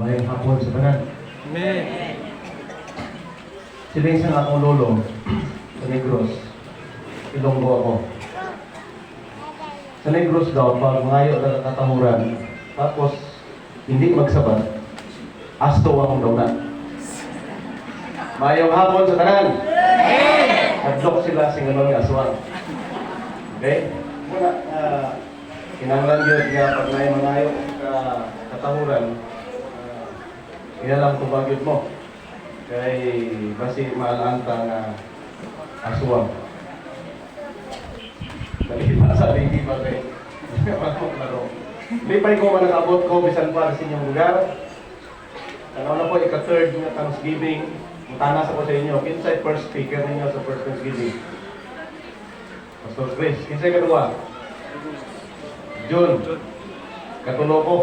Maayong hapon sa tanan. Amen. Siling sa akong lolo sa Negros, Ilonggo ako. Sa Negros daw, pag mangayo na katahuran, tapos hindi magsabat, aswang daw na. Maayong hapon sa tanan. Hadlok sila sa nga aswang. Okay? Muna, kinahanglan gyud nga pag naay mangayo ka katahuran, ilalang tubag gyud mo. Kay basi maalaan ta nga aswang. Dali pa sa ligi pa kay laro. Lipay ko nga nakaabot ko bisan pa sa inyong lugar. Tanaw na po, ika-third nga Thanksgiving. Mutana sa ko sa inyo, kinsay first speaker ninyo sa first Thanksgiving? Pastor Chris, kinsay kadua? June. Katulo ko.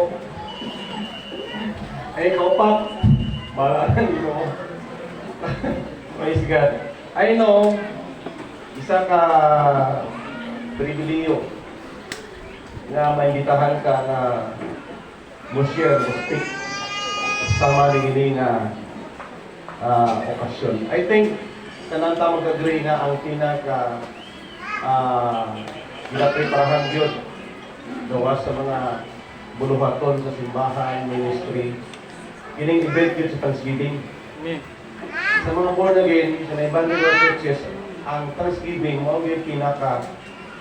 Ay, kaupat. Bahala ka Ginoo. Praise God. I know, isa ka pribilehiyo nga maimbitahan ka nga mo share, mo speak sa ini nga okasyon. I think tanan ta mag-agree nga ang pinaka ginapreparahan gyud gawas sa mga buluhaton sa simbahan, ministry, kining event gyud sa Thanksgiving. Amen. Sa mga born again, sa mga evangelical churches, ang Thanksgiving mao gyud pinaka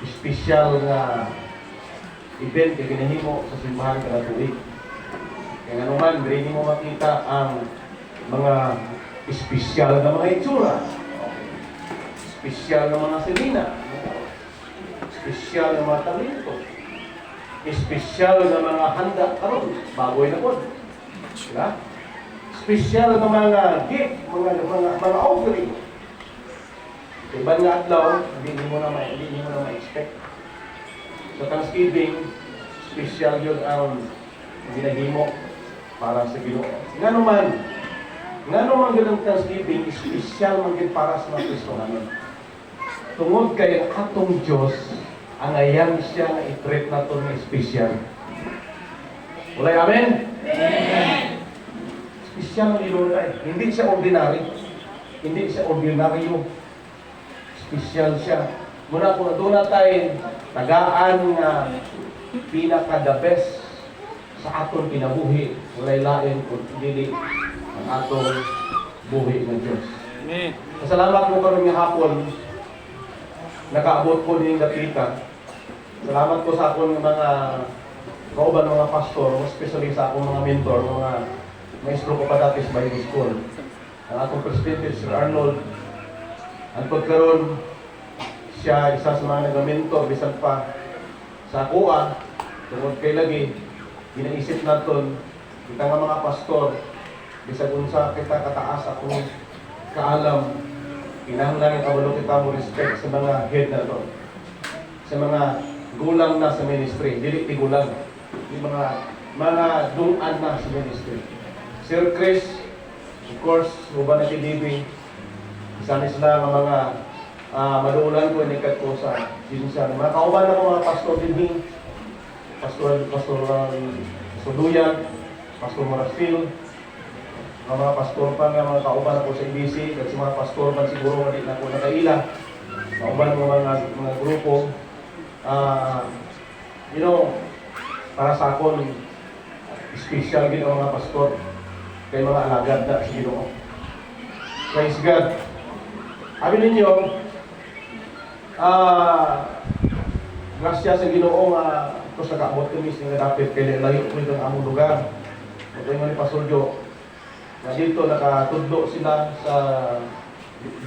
espesyal nga event nga ginahimo sa simbahan kada tuig. Kaya nga naman, diri mo makita ang mga espesyal na mga itsura. Espesyal na mga selina. Espesyal na mga talento. Espesyal na mga handa karon, bagoy na pod. Diba? Espesyal na mga gift, mga offering. Sa ibang nga adlaw, hindi mo na ma-expect. Sa Thanksgiving, special yun ang ginahimo para sa Ginoo. Ngano man gyud ang Thanksgiving, special man gyud para sa mga Kristohanon? Tungod kay ang atong Diyos, ang ayan siya nga i-treat naton nga special. Walay amen? Amen! Special ang Ginoo kay. Hindi siya ordinary. Hindi siya ordinaryo. Special siya. Muna kung aduna tay tagaan nga pinaka the best sa aton kinabuhi, walay lain kung dili ang atong buhi ng Diyos. Amen. Pasalamat ko karon nga hapon, nakaabot ko ning dapita. Salamat ko sa akong mga kauban, mga pastor, especially sa akong mga mentor, mga maestro ko pa dati sa Bible School. Ang akong presidente, Sir Arnold, ang karon siya isa sa mga nag-mentor bisan pa sa akoa, tungod kay lagi ginaisip naton kita nga mga pastor, bisag unsa kita kataas akong kaalam, kinahanglan nga kabalo kita mo respect sa mga head naton, sa mga gulang na sa ministry, dili tigulang, di mga dungan na sa ministry. Sir Chris, of course, uban na si DB, isa ni sila nga mga maduulan ko inikat ko sa GenSan. Mga kauban ako, mga pastor dinhi, Pastor Duyan, Pastor Marafil, mga pastor pa nga mga kauban ako sa ABC, at sa mga pastor man siguro nga di na ako nakaila, kauban mga mga grupo. Para sa akon, special gid ang mga pastor kay mga alagad na sa Ginoo. Praise God. Sabi ninyo, grasya sa Ginoo nga ito sa kaabot kami sa nga dapit kay layo ko itong among lugar. Ito yung ni Pastor Joe, na dito nakatudlo sila sa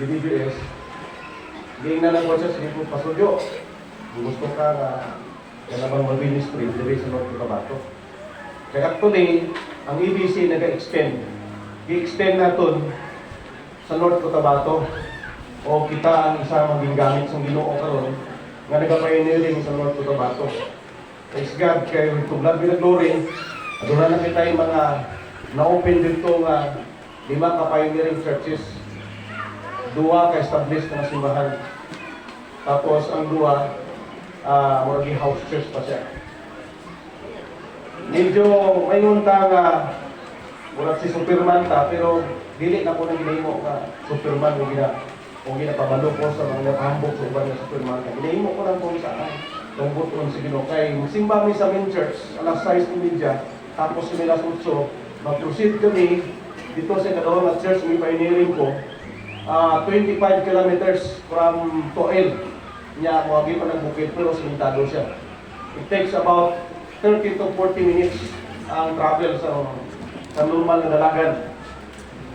DBBS. Giingnan lang ko siya, "Sige po, Pastor Joe, kung gusto ka nga kanabang mag-ministry diri sa North Cotabato." Kaya actually, ang EBC nag-extend. I-extend naton sa North Cotabato o kita ang isa maging gamit sa Ginoo karon nga nagpa-pioneering sa North Cotabato. Praise God, kay to God be the glory. Aduna na kita yung mga na-open dito nga lima ka pioneering churches. Duha ka established na simbahan. Tapos ang duha, murag house church pa siya. Medyo mayon ta nga Murag si Superman ta, pero dili na ko na ginahimo nga Superman o ginapabalo ko sa mga napahambok sa uban nga Superman ta. Ginahimo ko lang kung saan ang buton sa Ginoo kay magsimba mi sa main church alas 6:30, tapos sa alas 8 mag-proceed kami dito sa ikaduha nga church mi pioneering ko, 25 kilometers from Toel nya. Moagi pa ng bukid pero simentado siya. It takes about 30 to 40 minutes ang travel sa normal na dalagan.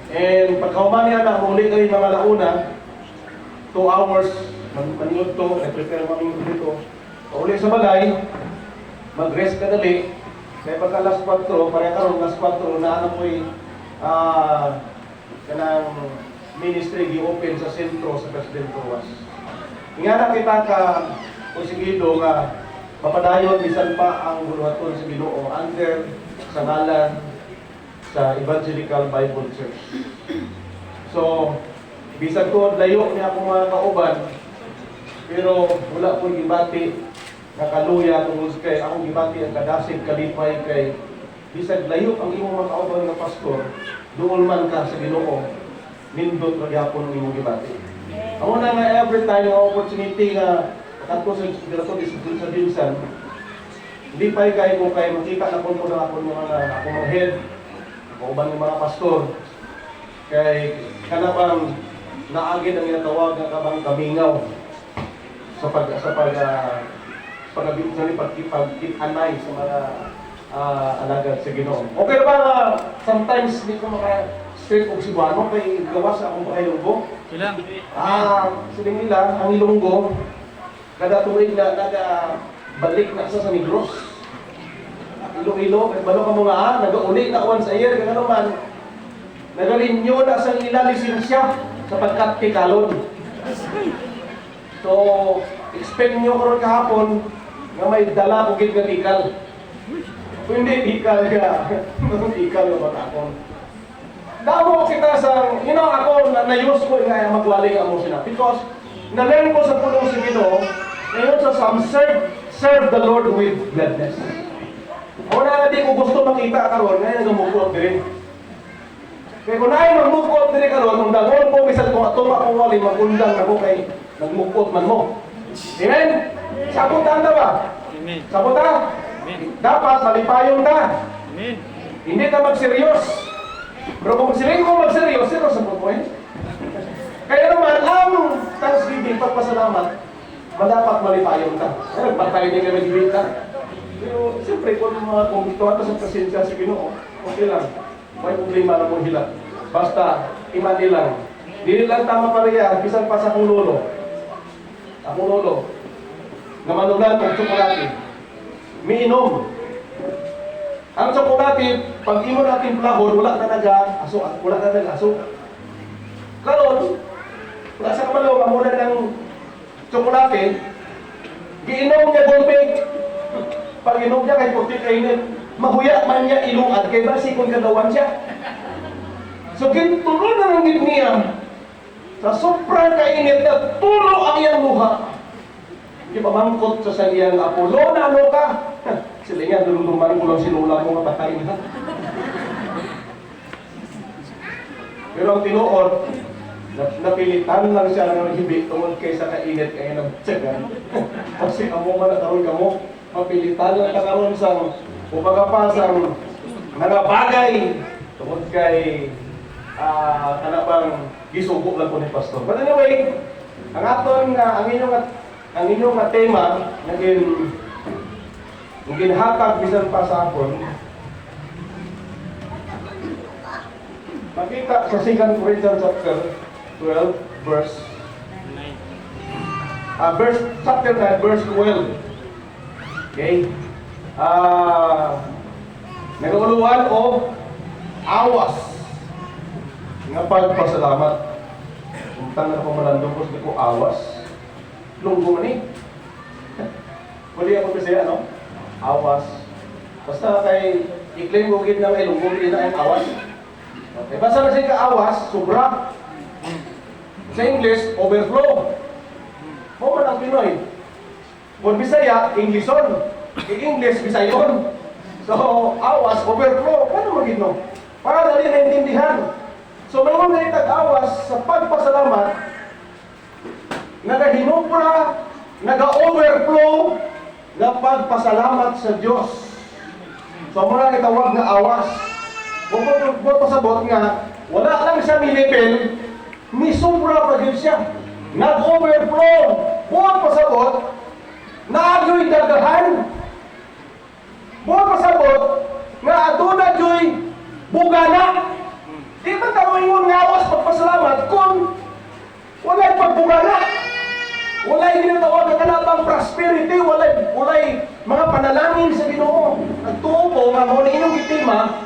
And pagkahuman niya na, muli kami mga launa, 2 hours, maningod to, nag-prepare kami dito. Pauli sa balay, mag-rest ka dali. Kaya pagka alas 4, pareha karon alas 4, na ano ko'y kanang ministry gi-open sa sentro sa President Roas. Nga na kita ka konsigido nga mapadayon bisan pa ang buluhaton sa Ginoo under sa ngalan sa Evangelical Bible Church. So, bisan ko layo niya akong mga kauban, pero wala ko gibati nga kaluya tungod kay akong gibati ang kadasig, kalipay, kay bisag layo ang imong mga kauban nga pastor, duol man ka sa Ginoo, nindot ra gyapon ang imong gibati. Amo na nga every time nga opportunity nga makadto sa dito sa Dinsan, lipay kay ko kay makita na ko ng akong mga head, kauban ng mga pastor, kay kana bang naagid ang ginatawag nga kabang kamingaw sa pag sa pagkipag-anay sa mga alagad sa Ginoo. Okay ba nga sometimes di ko maka straight og Cebuano kay gawas akong pakailonggo? Ilang? Siling nila, ang Ilonggo, kada tuig na naga balik na sa Negros. Iloilo, kay balo ka mo nga, nagauli na once a year, kaya ano man, nagarenew na sa ila lisensya sa pagkatikalon. So, expect nyo karon kahapon nga may dala ko gid nga tikal. Kung hindi tikal ka, tikal nga batakon. Damo kita sa, ako, na, na-use ko nga magwali nga mo sila. Because, na-learn ko sa pulong sa Ginoo, ngayon sa Psalm, serve, serve the Lord with gladness. Ako na nga di ko gusto makita karon ngayon nag-move diri. Kaya kung naay mag-move out diri karon, undangon ko bisan kung atong akong wali, magundang ako kay nag-move out man mo. Amen? Sabot ta ba? Amen. Sabot ta? Amen. Dapat malipayon ta. Amen. Hindi ta magseryos. Pero kung siling ko magseryos, seryoso po eh. Kaya naman, ang thanksgiving, pagpasalamat, madapat malipayon ta. Ay, nagpatay din kami dito. Pero siyempre, kung mga kung gusto ata sa presensya sa Ginoo, okay lang. May problema na mo hila. Basta, imani lang. Dili lang tama pareha, bisan pa sa akong lolo. Akong lolo, nga manulan og tsokolate. Miinom. Ang tsokolate, pag imo natin plahon, wala na naga aso, wala na nag-aso. Karon, wala sa kamalo, amo na ng tsokolate, giinom niya gulpe. Pag inom niya kay puti kainin, mahuya man niya iluad, kay basi kung kadawan siya. So gintulo na lang gid niya. Sa sobrang kainit na tulo ang iyang luha. Ipamangkot sa iyang apo, "Lola, ano ka?" Sila nga, "Naluluman ko lang si lola mo nga patay na." Pero ang tinuod, napilitan lang siya ng hibi tungod kay sa kainit kay nagtsagan. Kasi amo man na karon kamo, mapilitan lang ta karon sa ubaga pa sa mga bagay tungod kay kana bang gisugo lang ko ni pastor. But anyway, ang aton nga ang inyong nga tema naging ginhatag bisan pa sa akon makita sa 2 Corinthians chapter 12 verse 9. Verse chapter 9 verse 12. Okay? Nagauluan o awas nga pagpasalamat. Unta na ko malandong ko sa ko awas. Lunggo man eh. Pwede ako kasi ano? Awas. Basta kay i-claim ko gid ng Ilonggo gid na ang awas. Okay, basta na siya awas, sobra. Sa English, overflow. Mo man ang Pinoy. Kung Bisaya, Englishon. I-English, Bisayon. So, awas, overflow. Paano maging no? Para dali naintindihan. So mayroon na tag-awas sa pagpasalamat, nagahinupra, naga-overflow na pagpasalamat sa Diyos. So mao na gitawag nga awas. Wa pasabot nga wala lang siya milipin, misubra pa gyud siya. Nag-overflow. Buot pasabot, naagyo'y dagahan. Buot pasabot, nga aduna gyo'y bugana. Di ba ta moingon nga awas pagpasalamat kung walay pagbugana? Walay ginatawag na kanabang prosperity, walay mga panalangin sa Ginoo. Nagtuo ko nga mao ni inyong gitima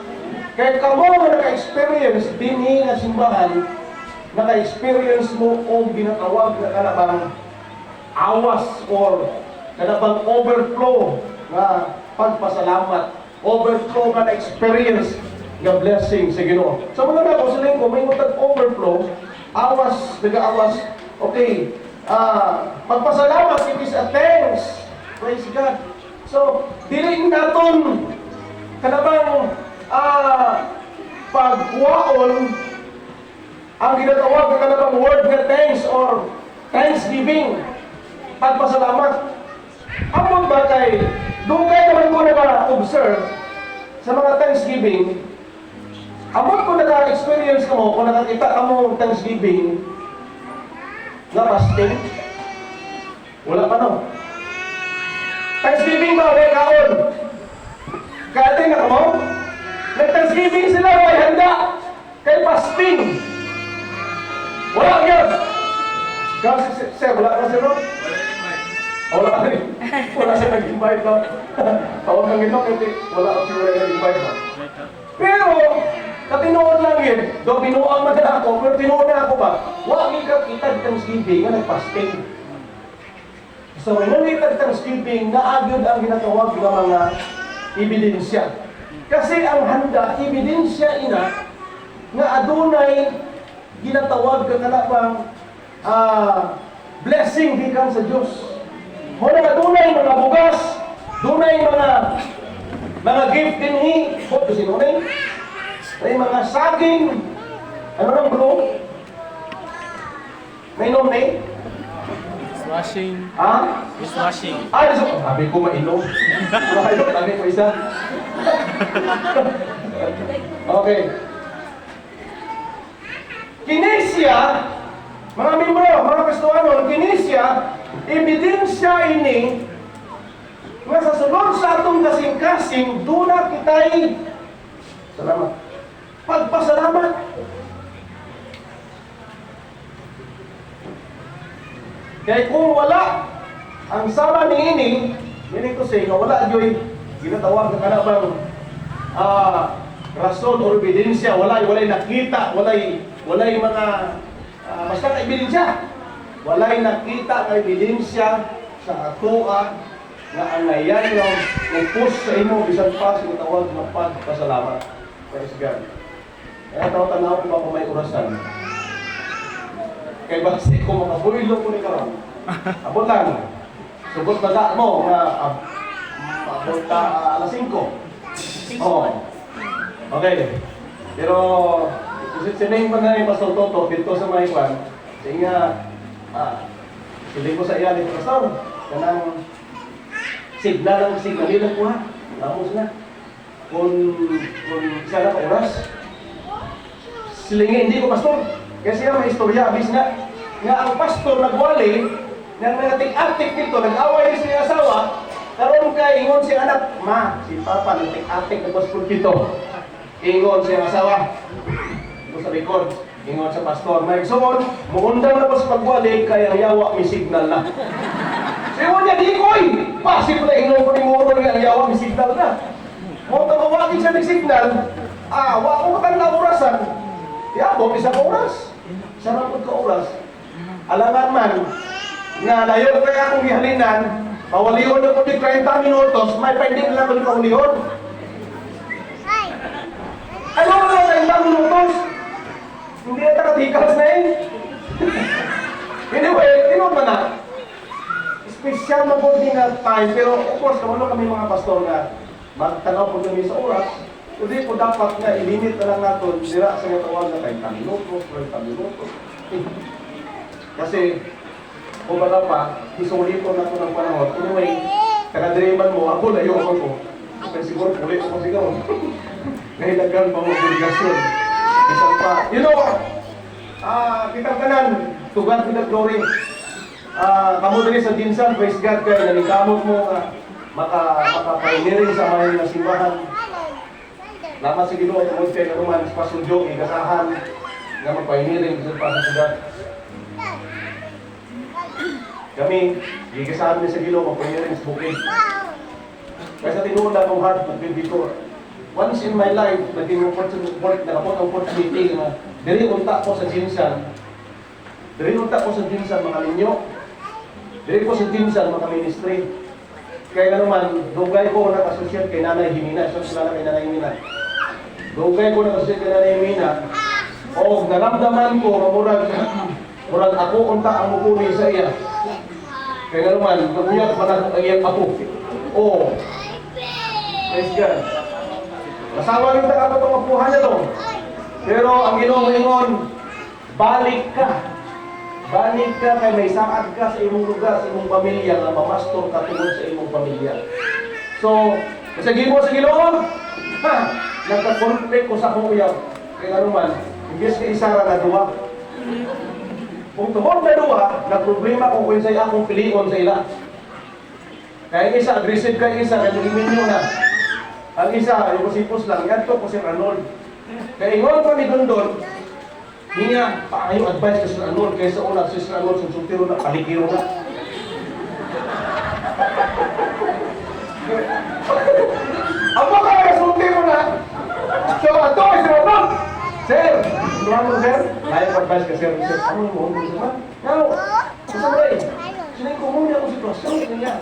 kay kamo nga naka-experience dinhi nga simbahan, naka-experience mo og ginatawag na kanabang awas or kanabang overflow nga pagpasalamat, overflow nga na-experience nga blessing sa Ginoo. So mga na ko siling ko may mutag overflow, awas, nag-aawas. Okay. Ah, pagpasalamat, it is a thanks. Praise God. So, dili naton kanabang pagkuwaon ang ginatawag na kanabang word nga thanks or thanksgiving. Pagpasalamat. Amot ba kay dugay naman ko naka-observe sa mga thanksgiving, amot ko naka-experience ko kung nakakita ka mo thanksgiving na fasting, wala pa, no? Thanksgiving ba, may kaon? Kaya na kamo? Nag-thanksgiving sila, may handa. Kay fasting. Wala yun. Kasi, sir, wala ka, sir, no? Oh, wala ka rin. Wala siya nag-invite, no? Tawag ng ito, kasi wala ka siguro nag-invite, no? Pero, katinuod lang yun, do binuang man na ako, pero tinuod na ako ba, wa mi ka kita Thanksgiving nga nag-fasting. So, when nangitag Thanksgiving, naagyod ang ginatawag nga mga ebidensya. Kasi ang handa, ebidensya ina, nga adunay ginatawag ka kanabang blessing gikan sa Dios. Mo na adunay mga bugas, dunay mga gift dinhi, po sinunay. May mga saging, ano nang blue? May inom ni? Washing. Ha? Dishwashing. Ah, so, sabi ko mainom. Mainom, sabi ko isa. Okay. Kinesya, mga membro, mga Kristohanon, kinesya, ebidensya ini nga sa sulod sa atong kasing-kasing, duna kitay salamat. Pagpasalamat. Kaya kung wala ang sama ni ini, meaning to say, nga wala gyoy ginatawag na kanabang rason or ebidensya, walay nakita, walay mga basta ka ebidensya. Walay nakita nga ebidensya sa atoa nga ang ngayan nga push sa imo bisan pa sa ginatawag nga pagpasalamat. Praise God. Kaya tanaw ko ba kung may orasan. Kay basi ko makabuylo ko ni karon. Abot lang. Sugot na mo nga abot ta alas 5. Oh. Okay. Pero sining pa na ni Pastor Toto dito sa may kwan. Sige nga siling ko sa iya ni Pastor kanang signal lang, signal lang ko ha. Tapos na. Kung isa na ka oras. Silingi, hindi ko pastor. Kasi nga may istorya, abis nga, nga ang pastor nagwali, nga mga tik-atik dito, nag-away siya asawa, karon kay ingon si anak, "Ma, si papa nagtik-atik na pulpito." Ingon siya asawa. Ito sa likod, ingon sa pastor, "May igsoon, muundang na po sa pagwali, kay ang yawa may signal na." Singon niya, "Di koy! Pasip na ingon ko ni Moro nga ang yawa may signal na." Mo tawagin siya ng signal, wa ko katanda orasan. Yabot isa ka oras. Isa ra pud ka oras. Alangan man, nga layo kay akong gihalinan, mawalion na ko di 30 minutos, may pending lang ko di paulion. Ano na 30 minutos? Hindi na takatikas na eh. Anyway, tinuod man na. Special na po din na time, pero of course, wala kami mga pastor nga magtanaw po kami sa oras. Kundi ko dapat nga ilimit na lang naton dira sa nga tawag na 30 minutos, 30 minutos. Eh, kasi, kung baga pa, isuliton na ito ng panahon. Anyway, taga man mo, ako layo ako ko. Kaya siguro puli ko siguro. Nahilaggan pa mo obligasyon. Bisan pa. Kitang tanan, to God be the glory. Kamo diri sa GenSan, praise God kay naningkamot mo nga maka pioneering sa mga simbahan. Salamat sa Ginoo tungod kay kanuman sa Pastor Joe gigasahan nga mag-pioneering bisan pa sa syudad. Kami, gigasahan mi sa Ginoo mag-pioneering sa bukid. Kaya sa tinuod na akong heart, bukid dito. Once in my life, naging opportunity, nakapot ang opportunity nga diri unta ko sa GenSan. Diri unta ko sa GenSan makaminyo. Diri ko sa GenSan maka-ministry. Kaya naman, dugay ko nag-associate kay Nanay Himina. So sila na kay Nanay Himina. Dugay ko nag-associate kay Nanay Himina. O naramdaman ko, nga murag ako unta ang mupuni sa iya. Kaya naman, naguyab pa na ang iyang apo. Oh, praise God. Asawa rin ta ka itong apuhan niya to. Pero ang Ginoo moingon, balik ka. Balik ka kay may saad ka sa imong lugar, sa imong pamilya nga mamastor ka tungod sa imong pamilya. So, sa Ginoo sa Ginoo, ha, nagka-conflict ko sa akong uyab. Kaya ano man, imbes ka isa ra na duwa. Kung tungod na duwa, nagproblema kung kinsay akong pilion sa ila. Kaya ang isa, aggressive kay isa, kaya naging na. Ang isa, yung kusipos lang, yan to ko si Arnold. Kaya ingon pa ni Dondon, niya, paayo advice kay Sir Arnold, kaysa una si Sir Arnold, sa sultiro na, palikiro na. Amo ka na sultiro na! So, ato kay Sir Arnold! Sir! Ano mo, sir? Ayaw advice kay sir. Sir, ano mo? Ano mo? Now, sa sabay, sinay ko muna ako sitwasyon niya.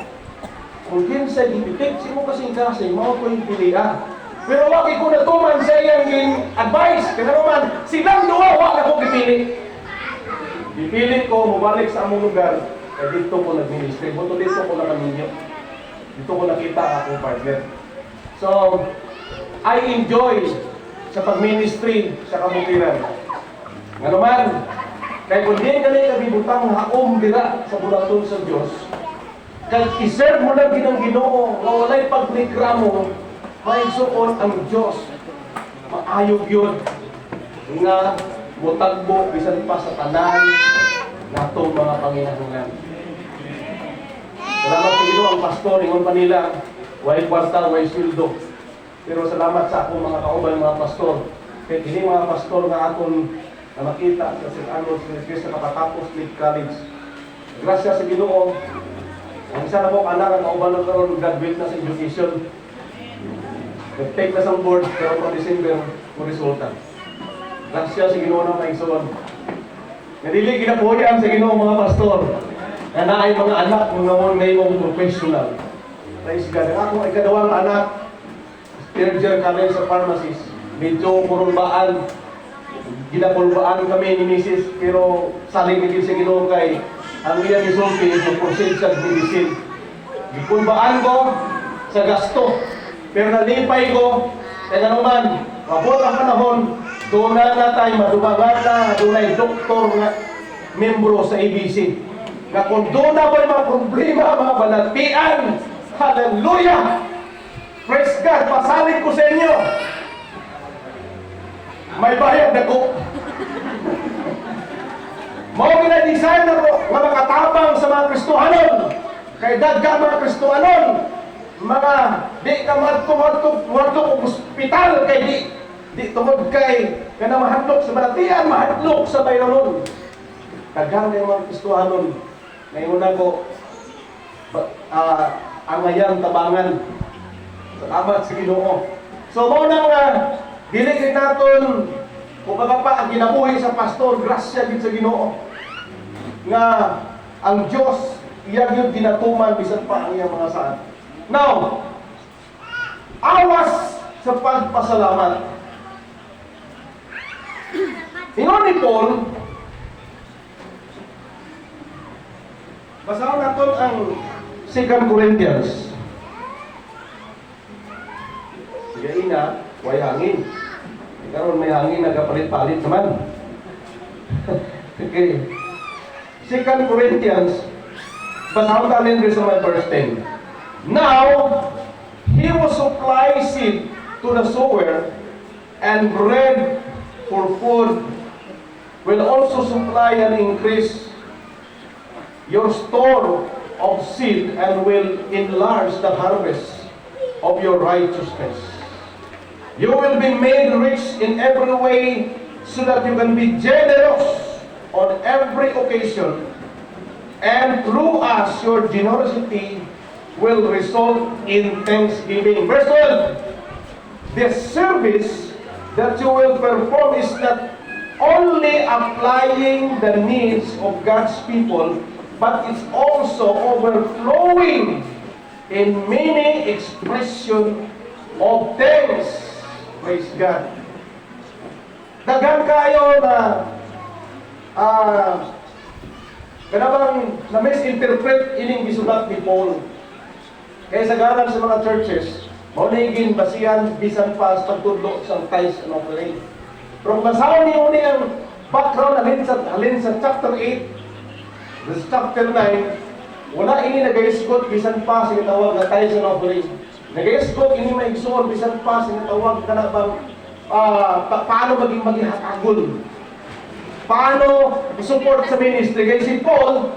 Kung kinsay gipitik, sino kasing kasing, mao ko yung piliha. Pero wag ko natuman sa iyang advice. Kaya naman, silang duha, wag ako gipili. Gipili ko, mubalik sa among lugar, kaya dito ko nag-ministry. Buto dito ko nakaminyo. Dito ko nakita ang akong partner. So, I enjoy sa pag-ministry sa kabukiran. Nga naman, kay kung di ka na kabibutang haom dira sa bulaton sa Dios, kag iserve mo lang ginang Ginoo nga walay pagreklamo, maigsuon ang Dios. Maayo gyud nga motagbo bisan pa sa tanan natong mga panginahanglan. Salamat sa Ginoo ang pastor ingon pa nila, way kwarta, way sweldo. Pero salamat sa akong mga kauban mga pastor. Kay kini mga pastor nga akon na makita sa St. Arnold's Ministry sa kapatapos Lead College. Grasya sa Ginoo. Ang isa na po anak ang kauban na karon graduate na sa education. Nag-take na sa board pero pa December mo resulta. Grasya sa Ginoo na maigsoon. Nga dili ginabuhian sa Ginoo mga pastor. Nga naay mga anak nga mo ngayong professional. Praise God. Ang akong ikaduhang anak, third year kami sa pharmacist. Medyo kurumbaan. Ginakulbaan kami ni Mrs. Pero saling gid sa Ginoo kay ang iyang gisulti mag-proceed sa medicine. Gikulbaan ko sa gasto. Pero nalipay ko, kaya naman, mabot ang panahon, doon na tayo, madumangan na, doon doktor nga membro sa ABC. Nga kung doon na ba mga problema, mga balatian, hallelujah! Praise God, pasalig ko sa inyo. May bayad ako. Mao gina-design ako nga makatabang sa mga Kristohanon. Kay daghan mga Kristohanon, mga di ka madto og ospital kay di tungod kay kana mahadlok sa balatian, mahadlok sa bayronon. Daghan kay mga Kristohanon. Ngayon ko angayan tabangan. Salamat sa Ginoo. So mao na nga dili gid naton kumbaga pa ang ginabuhi sa pastor, grasya gid sa Ginoo. Nga ang Dios iya gyud ginatuman bisan pa ang iyang mga saad. Now, awas sa pagpasalamat. Ingon ni Paul, basahon naton ang 2 Corinthians. Sige ina, Way hangin. Karon may hangin, nagapalit-palit naman. Okay. Second Corinthians, basahon ta din sa may verse 10. "Now, He will supply seed to the sower and bread for food will also supply and increase your store of seed and will enlarge the harvest of your righteousness. You will be made rich in every way so that you can be generous on every occasion, and through us your generosity will result in thanksgiving." Verse 12. "The service that you will perform is not only applying the needs of God's people, but it's also overflowing in many expression of thanks." Praise God. Daghan kayo na kanabang na misinterpret ining gisulat ni Paul. Kaya sa ganan sa mga churches, mao na yung basihan bisan pa sa pagtudlo sa tithes and offering. Pero kung basahon niyo ni ang background halin sa chapter 8, this chapter 9, wala ini nagaisgot bisan pa sa gitawag na tithes and offering. Nagaisgot ini, mga igsoon, bisan pa sa gitawag kana bang paano maging hatagol. Paano support sa ministry. Kaya si Paul,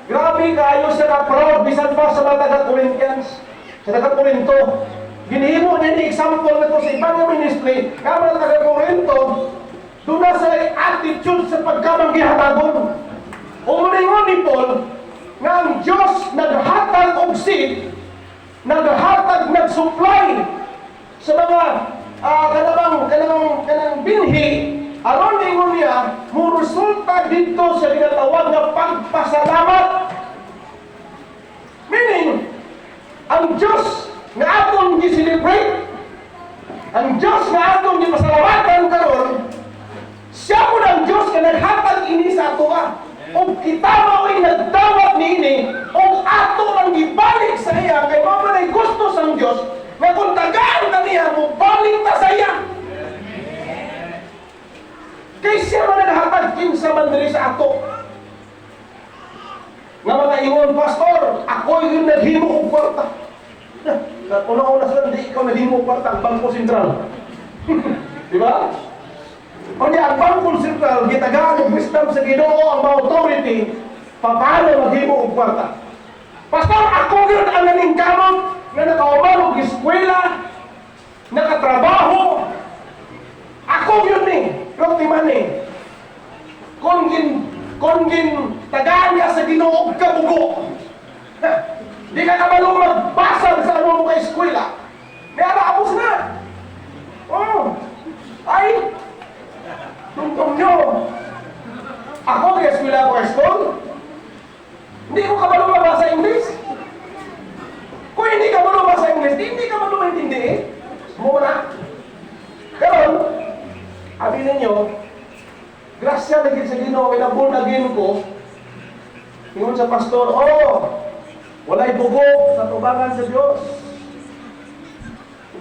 grabe kayo siya ka-proud bisan pa sa mga taga-Corinthians, sa taga-Corinto. Ginhimo niya ni example na to sa ibang nga ministry, kaya mga taga-Corinto, doon na sa attitude sa pagkamangihatagon. Umulingon ni Paul, nga ang Diyos naghatag og seed, naghatag, nag-supply sa mga kanang binhi, aron ingon niya, mo resulta dito sa ginatawag nga pagpasalamat. Meaning, ang Diyos nga atong gi-celebrate, ang Diyos nga atong gipasalamatan karon, siya po ang Diyos nga naghatag ini sa atoa. Ug kita mao'y nagdawat niini ug ato ang gibalik sa iya kay mao man ay gusto sang Diyos nga kung tagaan ta niya, mobalik ta sa iya. Kay siya man naghatag, kinsa man diri sa ato nga mga ingon, "Pastor, ako yung naghimo og kwarta." Una-una sila, hindi ikaw naghimo og kwarta, ang Bangko Sentral. Di ba? Kunya ang Bangko Sentral, gitagaan og wisdom sa Ginoo ang mga authority, paano maghimo og kwarta. "Pastor, ako gyud ang naningkamot nga nakauman og eskwela, nakatrabaho. Ako gyud ni, pero man ni." Kung gin tagaan ka sa Ginoo og kabugo, di ka kabalo magbasag sa ano mo ka eskwela. May ara apos na. Oh. Ay, tungtong nyo. Ako, kaya eskwela ko, high school. Hindi ko kabalo mabasa English. Kung hindi ka marunong mabasa English, di hindi ka marunong maintindi eh. Mo na. Karon, abi ninyo, grasya lagi sa Ginoo kay na-born again ko. Ingon sa pastor, "Oh, walay bugo sa tubangan sa Dios.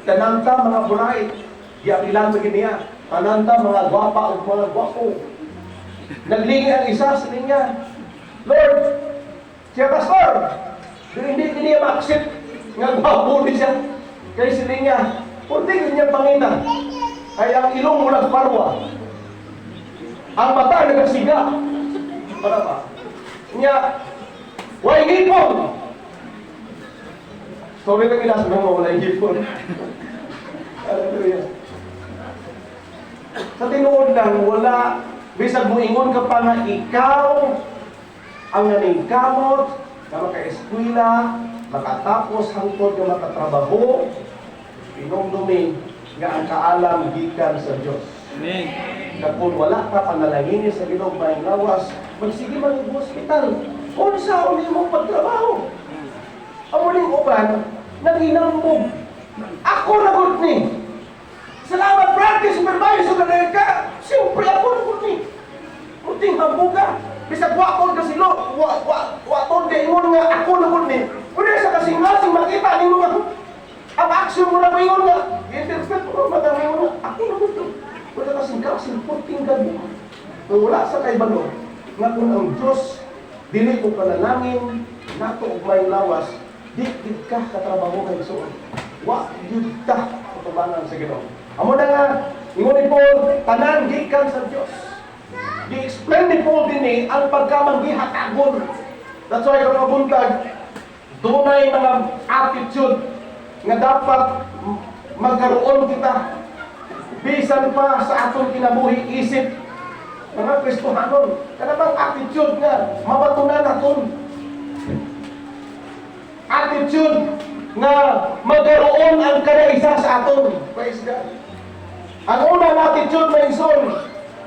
Tananta mga bright, giapilan mo niya. Tananta mga gwapa ug mga gwapo." Naglingi ang isa sa niya. "Lord, siya pastor, pero hindi niya ma-accept nga gwapo ni siya." Kay sila niya, kunti niya pangita. Ay ang ilong murag parwa. Ang mata nagasiga. Para ba? Nya, way ngipon. Sorry lang ilas mo, wala ngipon. Hallelujah. Sa tinuod lang, wala, bisag mo ingon ka pa nga ikaw ang naningkamot, na maka-eskwela, makatapos hangtod nga makatrabaho, inumdumi nga ang kaalam gikan sa Dios. Amen. Na kung wala ka panalangin sa Ginoo maayong lawas, magsige man og hospital. Unsa uli mo pagtrabaho? Amo ning uban, naghinambog. "Ako na gud ni. Salamat, practice supervisor ka ka. Siyempre ako na gud ni." Muting hambuga. Bisag wa ko ka silo, wa wa wa ton kay ingon nga ako na gud ni. Pwede sa kasing-kasing makita nimo nga ang Ang action mo na mayon nga, interpret mo na mayon nga, ako na ito. Wala kasing ka-supporting God mo. Kung wala sa kaibalo, nga kung ang Diyos, dili ko panalangin, nato og may lawas, di gid ka katrabaho kay Isuon. Wa gyud ta katubangan sa Ginoo. Amo na nga, ingon ni Paul, tanan gikan sa Diyos. Gi-explain ni Paul dinhi ang pagkamanggihatagon. That's why karong buntag, dunay mga attitude nga dapat magkaroon kita bisan pa sa atong kinabuhi isip mga Kristohanon. Kana bang attitude nga mabatunan naton? Attitude nga magkaroon ang kada isa sa aton. Praise God. Ang unang attitude, mga igsoon,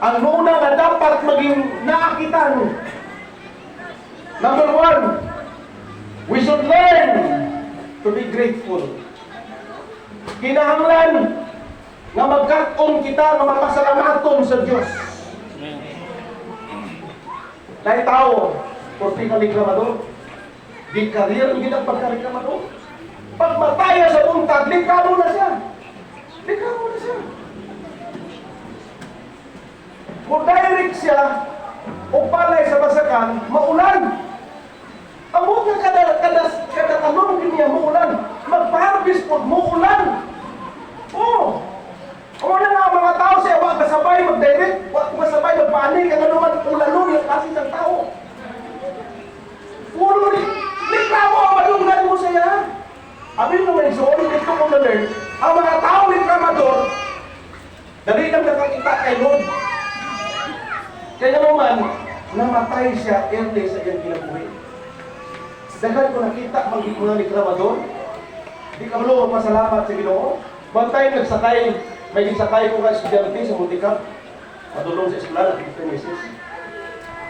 ang una nga dapat maging naakitan. Number one, we should learn to be grateful. Kinahanglan nga magkat-on kita nga mapasalamaton sa Dios. Amen. Dahil tao, porti ka reklamador, di career gid ang pagkareklamador. Pag mataya sa buntag, reklamo na siya. Reklamo na siya. Kung direct siya, o palay sa basakan, maulan. Ang nga kada talon niya, muulan. Magpa-harvest po, muulan. Oh. Una nga ang mga tao siya, wa kasabay mag-direct, wa kasabay magpaani, kaya naman ulanon yung kasi sa tao. Puro ni, reklamo ang madunggan mo siya. Abi mo may igsoon, dito ko na-learn, ang mga tao reklamador, dali lang nakakita kay Lord. Kaya naman, namatay siya early sa iyang kinabuhi. Daghan ko nakita mga reklamador, di ka malo magpasalamat sa Ginoo. One time nagsakay, may gisakay ko ka estudyante sa multicab. Padulong sa eskwela, nakita ni misis.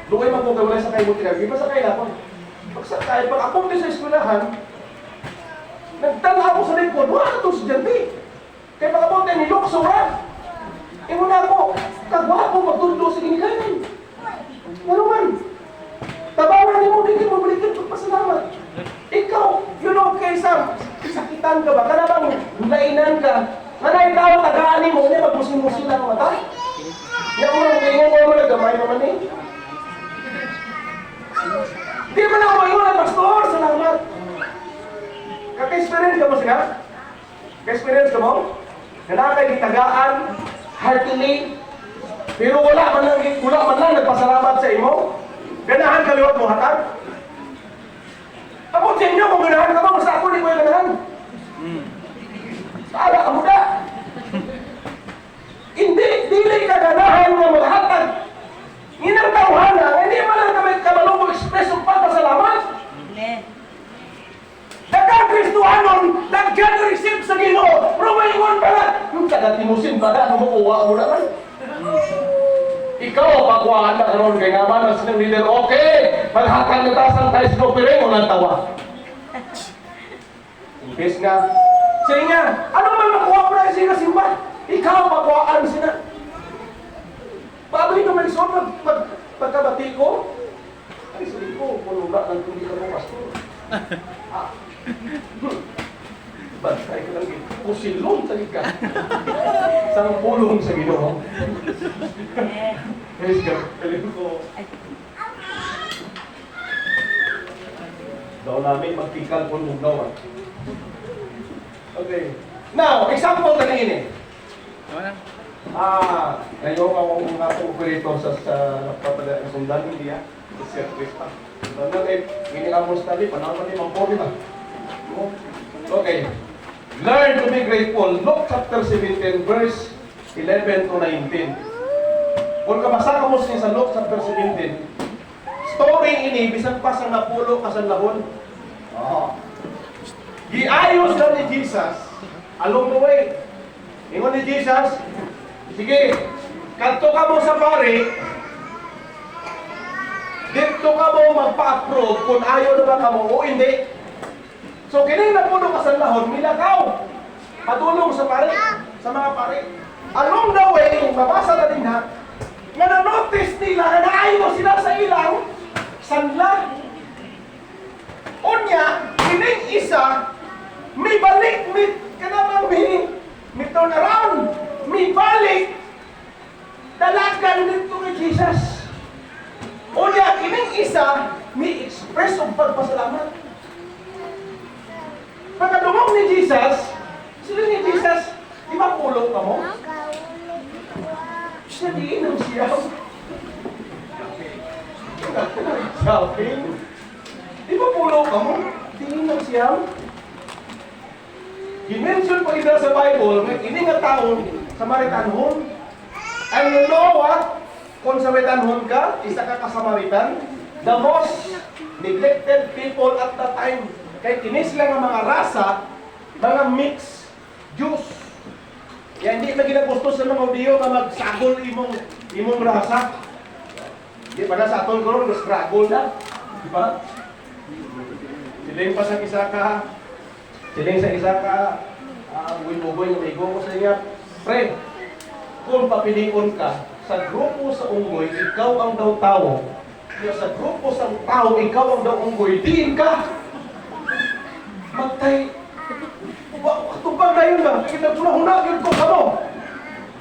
Luoy man ko kay wala sakay multicab, di pa sakay na ako. Pagsakay, pag ako sa eskwelahan, nagtala ako sa likod, wala na itong estudyante. Kaya pag ni Lukso ra. Ingon na ako, kagwapo magtudlo sa ginikanan. Ano man? Tabangan ni mo, di mo balikin pagpasalamat. Ikaw, kaysa sakitan ka ba? Kana bang lainan ka? Nga na ikaw, tagaan mo, niya magmusin-musin ang mata? Nga mo nang kaingon mo naman, nagamay naman eh. Di man ako maingon na, "Pastor, salamat." Kaka-experience ka mo sila? Ka-experience ka mo? Na nakay gitagaan, heartily, pero wala man lang nagpasalamat sa imo. Ganahan ka liwat mo hatag? Ako sa inyo, kung ganahan ka ba, basta ako di ko yung ganahan. Bahala ka muda. Hindi, dili ka ganahan nga maghatag. Nginang tawhana, hindi man lang kami kabalo mo express og pagpasalamat. Amen. Daghang Kristohanon, daghan receive sa Ginoo, pero maingon pa nga, yung taga-timusin ba na, kumukuha mo naman. Ikaw, pagkuhaan na karon kay nga man ang silang leader, okay, maghatag na ta sang tithes offering, walang tawa. Imbes nga, sa nga, ano man makuha mo na sila simba? Ikaw, pakuhaan sila. Paano naman so, pagkabati ko? Ay, sabi ko, kung wala lang kung di ka mo pastor. Ah. Bantay ka lang, kusilong sa ka. Sang pulong sa Ginoo. Amen. Praise God. Alam ko. Ay. Daw namin magtikal kung ugnaw. Ah. Okay. Now, example na ini. Tama na. Ah, ngayon ako ang mga operator sa nagpapadala ng sundan hindi ah. Sa service pa. Sundan eh, hindi ka mo study, panahon ni Mang ba? Okay. Learn to be grateful. Luke chapter 17, verse 11 to 19. Kung kabasa ka mo siya sa Luke chapter 17, story ini, bisan pa sa napulo ka sa lahon. Oh. Giayos na ni Jesus along the way. Ingon ni Jesus, "Sige, kadto ka mo sa pare, dito ka mo magpa-approve kung ayaw na ba ka mo o hindi." So kini napulo ka sa lahon, milakaw. Padulong sa pare, sa mga pare. Along the way, mabasa na din ha, nga na-notice nila na naayo sila sa ilang sanla. Unya, kining isa, may balik, may Turn around. Mibalik. Dalagan dito kay Jesus. Unya, kining isa, mi express og pagpasalamat. Pagkadungog ni Jesus, sila ni Jesus, "Di ba pulo kamo?" Siya diin ang siya. Shopping. "Di ba pulo kamo? Diin ang siyam." Gi-mention pa ida sa Bible nga ini nga taon Samaritanhon. And you know what? Kung Samaritanhon ka, isa ka ka Samaritan, the most neglected people at the time. Kay kini sila nga mga rasa, mga mixed Jews. Kaya hindi na ginagusto sa mga Hudiyo nga magsagol imong rasa. Di pa na sa aton karon struggle na. Di ba? Siling sa isa ka ugoy nga migo ko sa iya, "Pre, kung papilion ka sa grupo sa unggoy, ikaw ang daw tao. Kaya sa grupo sa tao, ikaw ang daw unggoy, diin ka?" Magtay, tubag na yun ba? Kita huna yun ko kamo.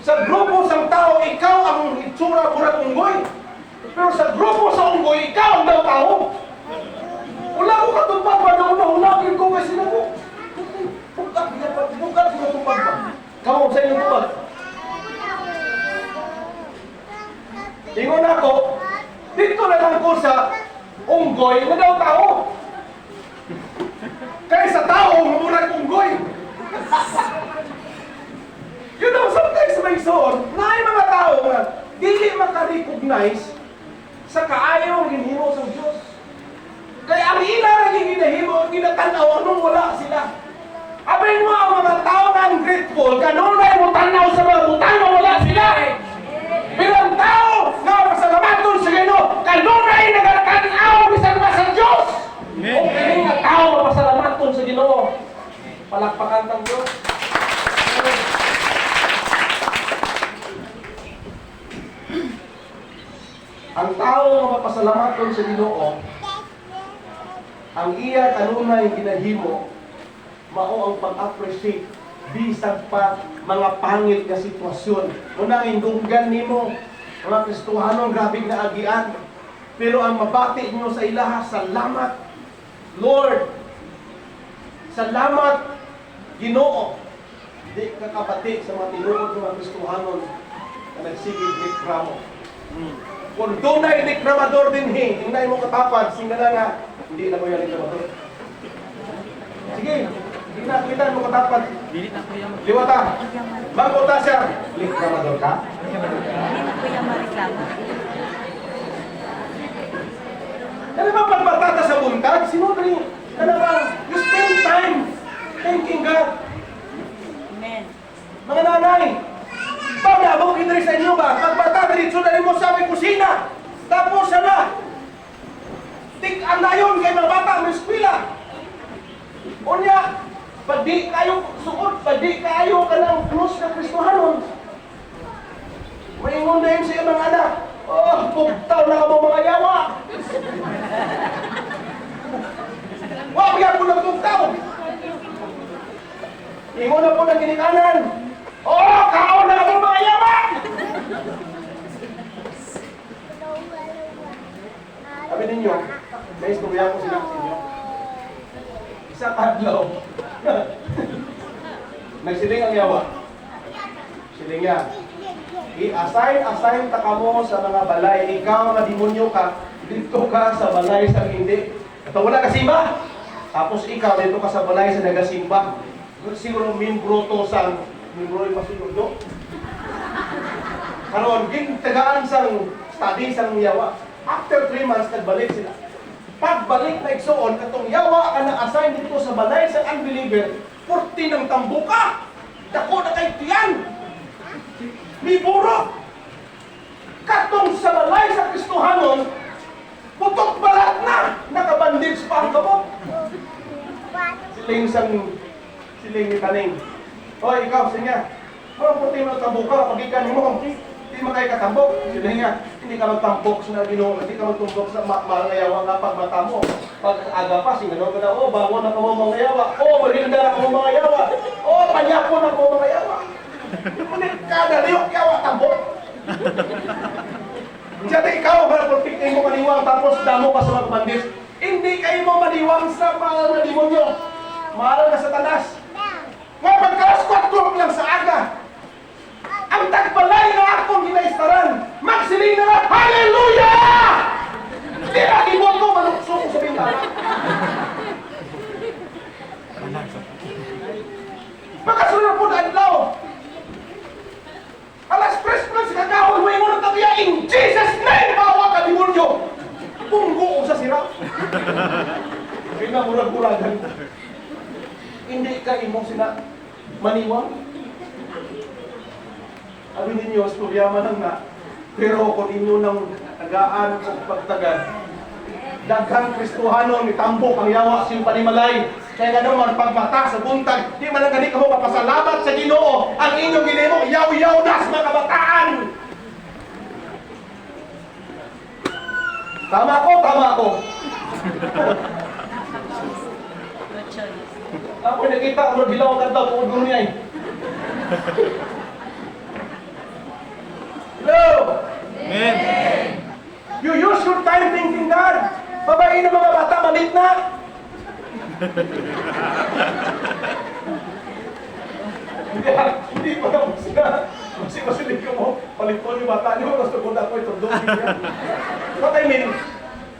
Sa grupo sa tao, ikaw ang itsura murag unggoy. Pero sa grupo sa unggoy, ikaw ang daw tao. Wala ko katupag ba na una yun ko kasi na ko. Bukat, bukat, bukat, tupag ba? Kamu sa inyong tupag. Ingon ako, dito na lang ko sa unggoy na daw tao. Kaya sa tao, murag unggoy. Sometimes may son, na ay mga tao nga dili maka-recognize sa kaayo ang ginhimo sa Diyos. Kaya ang ila ra ginahimo, ang ginatanaw anong wala sila. Abay mo ang mga tao na ungrateful, kanunay mo tanaw sa mga butang nga wala sila. Pero ang tao nga mapasalamaton sa Ginoo, kanunay nagatanaw bisan pa sa Diyos. Amen. O kini nga tao mapasalamaton sa Ginoo. Palakpakan tang Diyos. Ang tao nga mapasalamaton sa Ginoo, ang iya kanunay ginahimo mao ang pag-appreciate bisag pa mga pangit nga sitwasyon. Una indunggan nimo mga Kristohanon, grabe nga agian. Pero ang mabati nyo sa ilaha, "Salamat Lord. Salamat Ginoo." Di ka kabati sa mga tinuod ng mga Kristohanon na nagsigig reklamo. Kung dunay reklamador dinhi, tingnan mo katapad, singa na nga, "Hindi na ko yung reklamador." Sige, hindi na kita mo katapad. Dili na kuya. Liwata, mangkuta siya. "Reklamador ka?" Hindi na kuya mareklamo. Ano ba pagbatata sa buntag? Sino ba yung, ano ba, you spend time thanking God. Amen. Mga nanay, pag nabok diri sa inyo ba? Pagbata, diretso na mo sa may kusina. Tapos na. Tik-an na yun kay mga bata, may eskwela. Unya, pag di kayo suod, pag di kayo ka ng close na Kristohanon, maingon na yun sa iyong mga anak, "Oh, bugtaw na ka mo mga yawa. Wa pa po ng bugtaw." Ingon na po ng ginikanan, "Oh, kaon na ka mo mga yawa." Sabi ninyo, may istorya ko sila sa inyo. Isa kadlaw, nagsiling ang yawa. Siling niya, "I-assign, assign ta kamo sa mga balay. Ikaw nga demonyo ka, dito ka sa balay sa hindi. Ito wala kasimba. Tapos ikaw, dito ka sa balay sa nagasimba." Siguro membro to sa membro yung pasiguro. Karon gintagaan sang study sang yawa. After 3 months, nagbalik sila. Pagbalik na igsuon, katong yawa ka na-assign dito sa balay sa unbeliever, 40 ng tambuka. Dako na kay tiyan. Miburo. Katong sa balay sa Kristohanon, putok balat na. Nakabandage pa ang kamot. Siling sang siling ni Taning. "Hoy, ikaw," sige nga. "Parang puti mo tambuka, pagikan mo, hindi mo kayo katambok." Sige nga, "Hindi ka magtambok sa Ginoo, hindi ka magtumbok sa mga yawa nga pag mata mo. Pag aga pa, singano ka na, oh, bangon na kamo mga yawa. Oh, marinda na kamo mga yawa. Oh, panyako na kamo mga yawa." Ngunit kada lihok yawa tambok. Diyan ikaw, para perfect mo maniwang, tapos damo pa sa mga bandit. Hindi kayo mo maniwang sa mahal na demonyo. Mahal na Satanas. Nga pagka-alas 4 lang sa aga, ang tagbalay na akong ginaistaran, magsiling na nga, "Hallelujah!" Hindi na ibon ko, manukso ko sa bintana. Makasunod po na adlaw. Alas 3 pa lang sa kagahon, may ngunod na kaya, "In Jesus' name, bawa ka demonyo!" Punggo ko sa sira. Pinamurag-muragan. Hindi ka imong sina maniwang. Abi ninyo, storya man ang na. Pero kung inyo nang tagaan o pagtagad, daghang Kristohano mitambok ang yawa sa iyong panimalay. Kaya nga naman, pagmata sa buntag, di man lang gani kamo mapasalamat sa Ginoo. Ang inyong ginimo, yaw-yaw na sa mga kabataan. Tama ko, tama ko. No choice. Ako nakita, ano gilaw ang kanta, tungod gulo niya eh. Hello! Amen. You use your time thanking God. Babae ng mga bata, malit na. Hindi, hindi pa naman sila. Kasi masilig ka mo, paliton yung bata niyo, tapos tugod ako, ito niya. What I mean,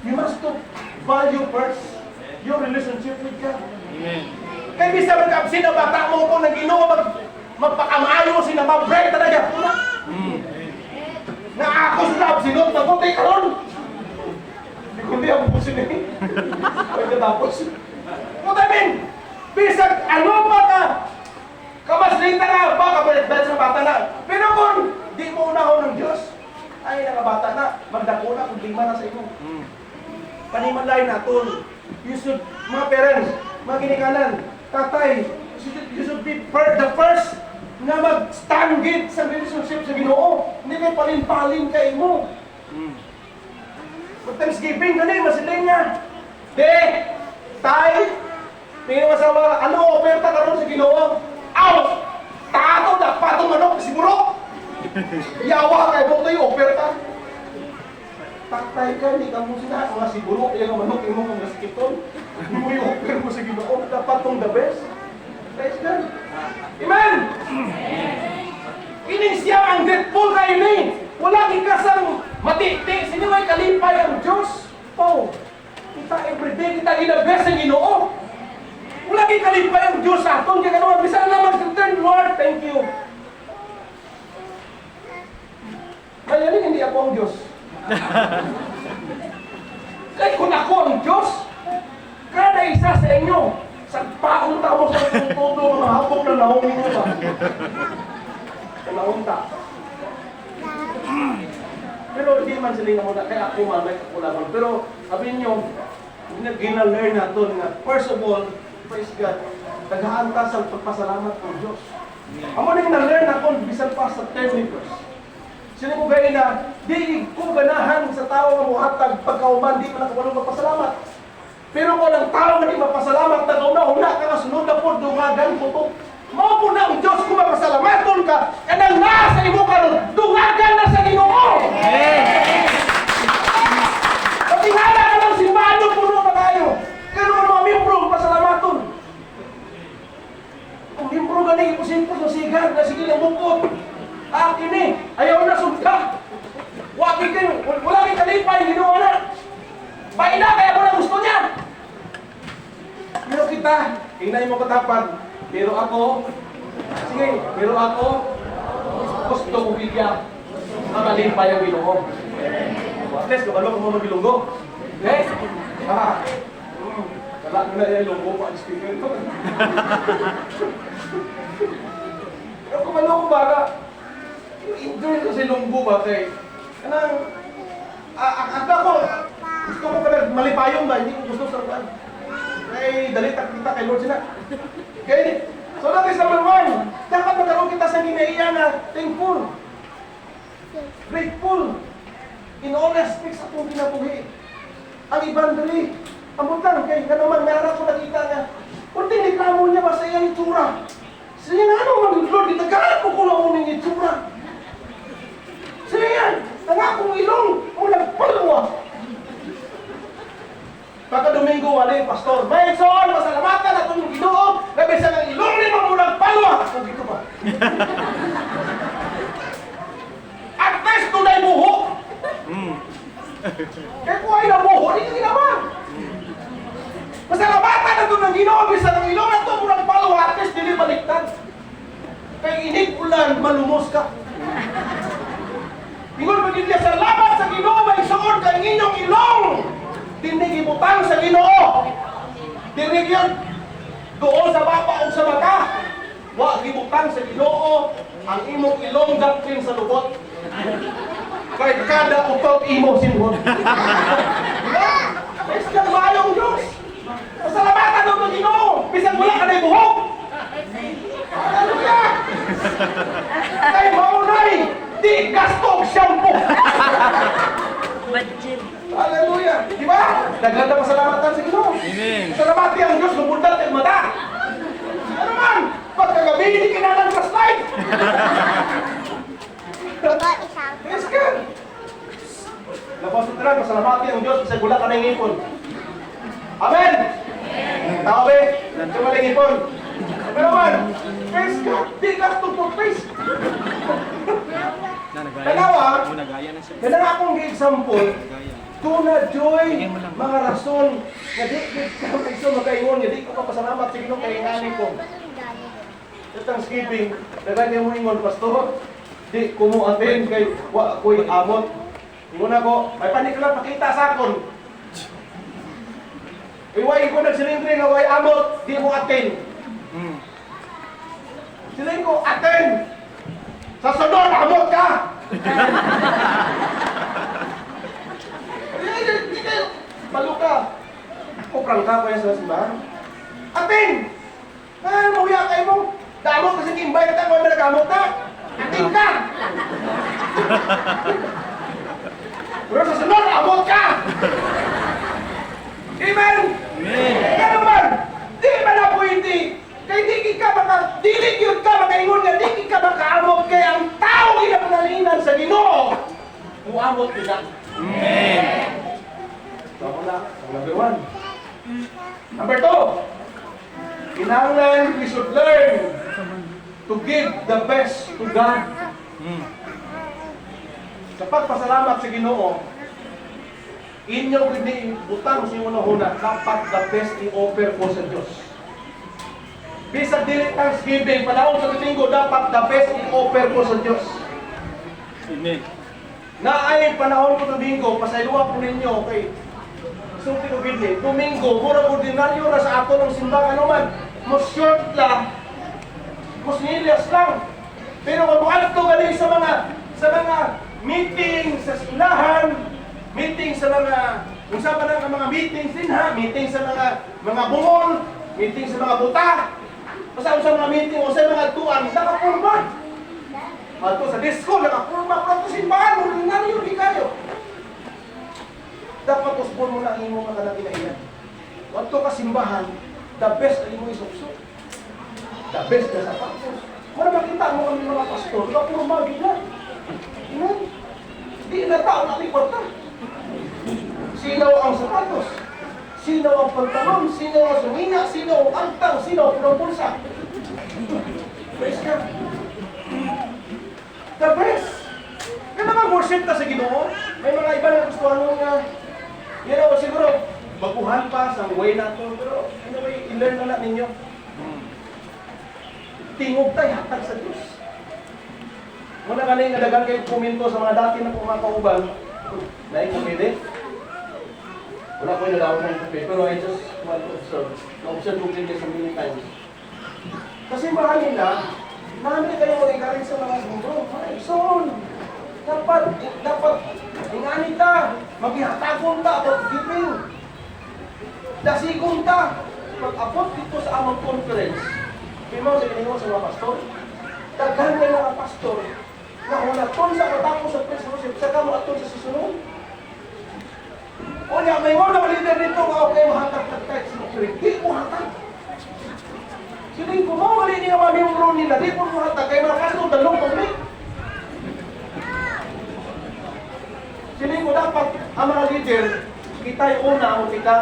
you must to value first your relationship with God. Amen. Kaya bisa mag-absent ang bata mo kung nang Ginoo magpakamaayo sila, mag-break talaga. Una, na ako sa absinot, mabuti karon. Hindi ko hindi ako busin eh. Pwede tapos. What I mean, bisag ano pa ka, kamaslita na, baka balik sa bata na. Pero kung di mo unahon ng Diyos, ay nakabata na, magdako na, problema na sa imo. Panimalay naton. You should, mga parents, mga ginikanan, tatay, you should be the first na mag-stand gid sa relationship sa Ginoo. Hindi kay palin-palin kay mo. Mag Thanksgiving gani masiling niya. De, tay, tingin mo asawa, ano oferta karon sa Ginoo? Aw! Tato dakpa tong manok siguro. Yawa kay mo tayo oferta. Tatay ka, hindi ka mo sila. Mga siguro, kaya nga manok imo kung naskiton. Hindi mo yung offer mo sa Ginoo. Dapat tong the best. Praise God. Amen! Ining siya ang grateful kay ni. Wala gikasang matiti. Sino may kalipay ang Diyos? Oh, kita everyday, kita gina-bless ang Ginoo. Wala kay kalipay ang Diyos sa aton. Kaya naman, bisan na mag-return, "Lord, thank you." Kaya hindi ako ang Diyos. Kaya kung ako ang Diyos, kada isa sa inyo, sa paong tao sa todo mga hapok na naong ninyo ba? Naong ta. Pero hindi man sila nga muna, kaya ako man may kakulangan. Pero sabi niyo, gina-learn natin nga, first of all, praise God, tagaan ta sa pagpasalamat ng Diyos. Amo ning na-learn ako bisan pa sa term verse. Sino ko gaya na, di ko ganahan sa tao nga muhatag pagkauman, di pa nakabalo magpasalamat. Pero kung ang tao nga di mapasalamat, nagauna-una ka nga sunod na po, dungagan ko to. Mao po na ang Diyos kung mapasalamaton ka, kanang naa sa imo karon, dungagan na sa Ginoo. Patingala ka ng simbahan mo, puno na kayo. Pero kung mga membro, pasalamaton. Kung membro gani, ipos-ipos na sigar, na sige lang bukot. Akin eh, ayaw na sugka. Waki kayo, wala kay kalipay, ginawa na. Bain na, kaya ko na gusto niya. Pero kita, hinay mo katapat, pero ako, sige, pero ako, gusto ko bigyan ang malipay ang Ginoo. At least, kabalo ko mo mag-Ilonggo. Okay? Ah. Wala ko na yung Ilonggo pa ang speaker ko. Pero kumalo ko baka, enjoy ko sa Ilonggo ba kay, kanang, ako, gusto ko kanang malipayon ba, hindi ko gusto sa kuan. Kay dali ta kita kay Lord sila. Okay? So that is number one. Dapat magkaroon kita sa ginaiya na thankful. Grateful. In all aspects atong kinabuhi. Ang iban dali, ambot lang kay nga naman meron ko nakita nga. Kunti reklamo niya ba sa iyang itsura. Sige nga, ano man, Lord, gitagaan ko ko lang ning itsura. Sige yan, ang akong ilong, mulang palwa. Pagka Domingo, wala pastor. May igsoon, masalamatan atong Ginoo, na bisan ang ilong ni mo mulang palwa. Kung gito ba? At least dunay buhok. Kaya kung ay nabuho, di ka ginawa. Masalamatan na ng Ginoo, bisan ang ilong ato murang palwa, at least dili baliktad. Kay inig ulan, malumos ka. Ingon mo niya, salamat sa Ginoo, may igsoon kay ang inyong ilong. Dili gibutang sa Ginoo. Dili yun doon sa baba o sa mata. Wa gibutang sa Ginoo ang imong ilong dakpin sa lubot. Kay kada utot imo sinhon. Diba? Praise God, maayong Diyos. Pasalamatan ng Ginoo bisan wala ka na buhok. Hallelujah! Kay maunay, di gasto og shampoo. Budget. Hallelujah! Di ba? Daghan na pasalamatan sa Ginoo. Amen. Salamati ang Diyos, lumundat ang mata. Ano man? Pagkagabi, hindi kinahanglan flashlight. Praise God! Labas ito lang, pasalamati ang Diyos kasi wala ka ng ngipon. Amen! Tao ba? Sa wala ngipon. Pero man, praise God, di gasto toothpaste. Na, nagaya. Tanawa? Oo, nagaya na siya. Yan ang akong example. Nagaya. Tuna joy, mga rason, nga di ka maiso makaingon, nga di ko kapasalamat sa Ginoo kay ngani ko. Sa Thanksgiving, daghan kayo mo ingon, pastor, di ko mo attend kay wa ko'y amot. Ingon ako, may panik lang pakita sa akon. Iway ko nagsilindri nga way amot, di mo attend. Siling ko, attend! Sa sunod, amot ka! Hindi kayo, balo ka. Kuprang ka kaya sa simbahan. Attend! Ay, mahuya kayo mo. Damot kasi invite ka, kung may nagamot na. Attend ka! Pero sa sunod, amot ka! Amen! Amen. Kaya naman, di man na pwede. Kay di ka maka, dili gyud ka makaingon nga di ka makaamot kay ang tao ginapanalinan sa Ginoo. Muamot gyud ka. Amen. So ako na, ang number one. Number two, kinahanglan we should learn to give the best to God. Sa pagpasalamat sa Ginoo, inyo gid ni butang sa inyong hunahuna, dapat the best i-offer ko sa Dios. Bisag dili Thanksgiving, panahon sa Domingo, dapat the best i-offer ko sa Dios. Amen. Na ay panahon ko Domingo, pasayloa po ninyo kay sulti ko gid ni, Domingo, murag ordinaryo ra sa ato ng simbahan ano man, mo short lang, mo sinilas lang. Pero kung moadto gali sa mga meeting sa eskwelahan, meeting sa mga unsa pa na ang mga meetings din ha, meeting sa mga bungol, meeting sa mga buta. Basta unsa mga meeting, unsa mga tuan, nakapurma. Adto sa disco, nakapurma, pero sa simbahan, ordinaryo di kayo. Dapat usbon mo na ang imong mga kinaiyan. Adto ka simbahan, the best ang imong isuksok. The best na sapatos. Mura makita mo kami mga pastor, nakapurma gid na. Amen? Di na tao na kwarta. Sinaw ang sapatos. Sinaw ang pantalon, sinaw ang sumina, sinaw ang angtang, sinaw ang bulsa. Praise God. The best. Kaya naman worship ta sa Ginoo. May mga iba na gustuhan mo nga, siguro, baguhan pa sa way na to. Pero anyway, i-learn na na ninyo. Tingog tayo, hatag sa Diyos. Muna kani nga daghan kayo komento sa mga dati na kong mga kauban. Naay kumili. Wala ko yung nalawag ng kape, pero I just want to observe. Na-observe ko din sa many times. Kasi mahal nila, namin kayo mag-encourage sa mga bro. Ay, son, dapat, ingani ta, maghihatagon ta about giving. Dasigon ta. Pag-abot dito sa among conference, Pimo sa giningon sa mga pastor, daghan kayo mga pastor, na hunaton sa katapos sa praise worship, saka mo aton sa susunod. O niya, may mga leader dito nga okay, mahatag tag tithes and offering. Di mo hatag. Siling ko, mao gali ni nga mga miyembro nila, di ko muhatag kay mga pastor dalong pag. Siling ko, dapat ang mga leader, kita'y una ang kita.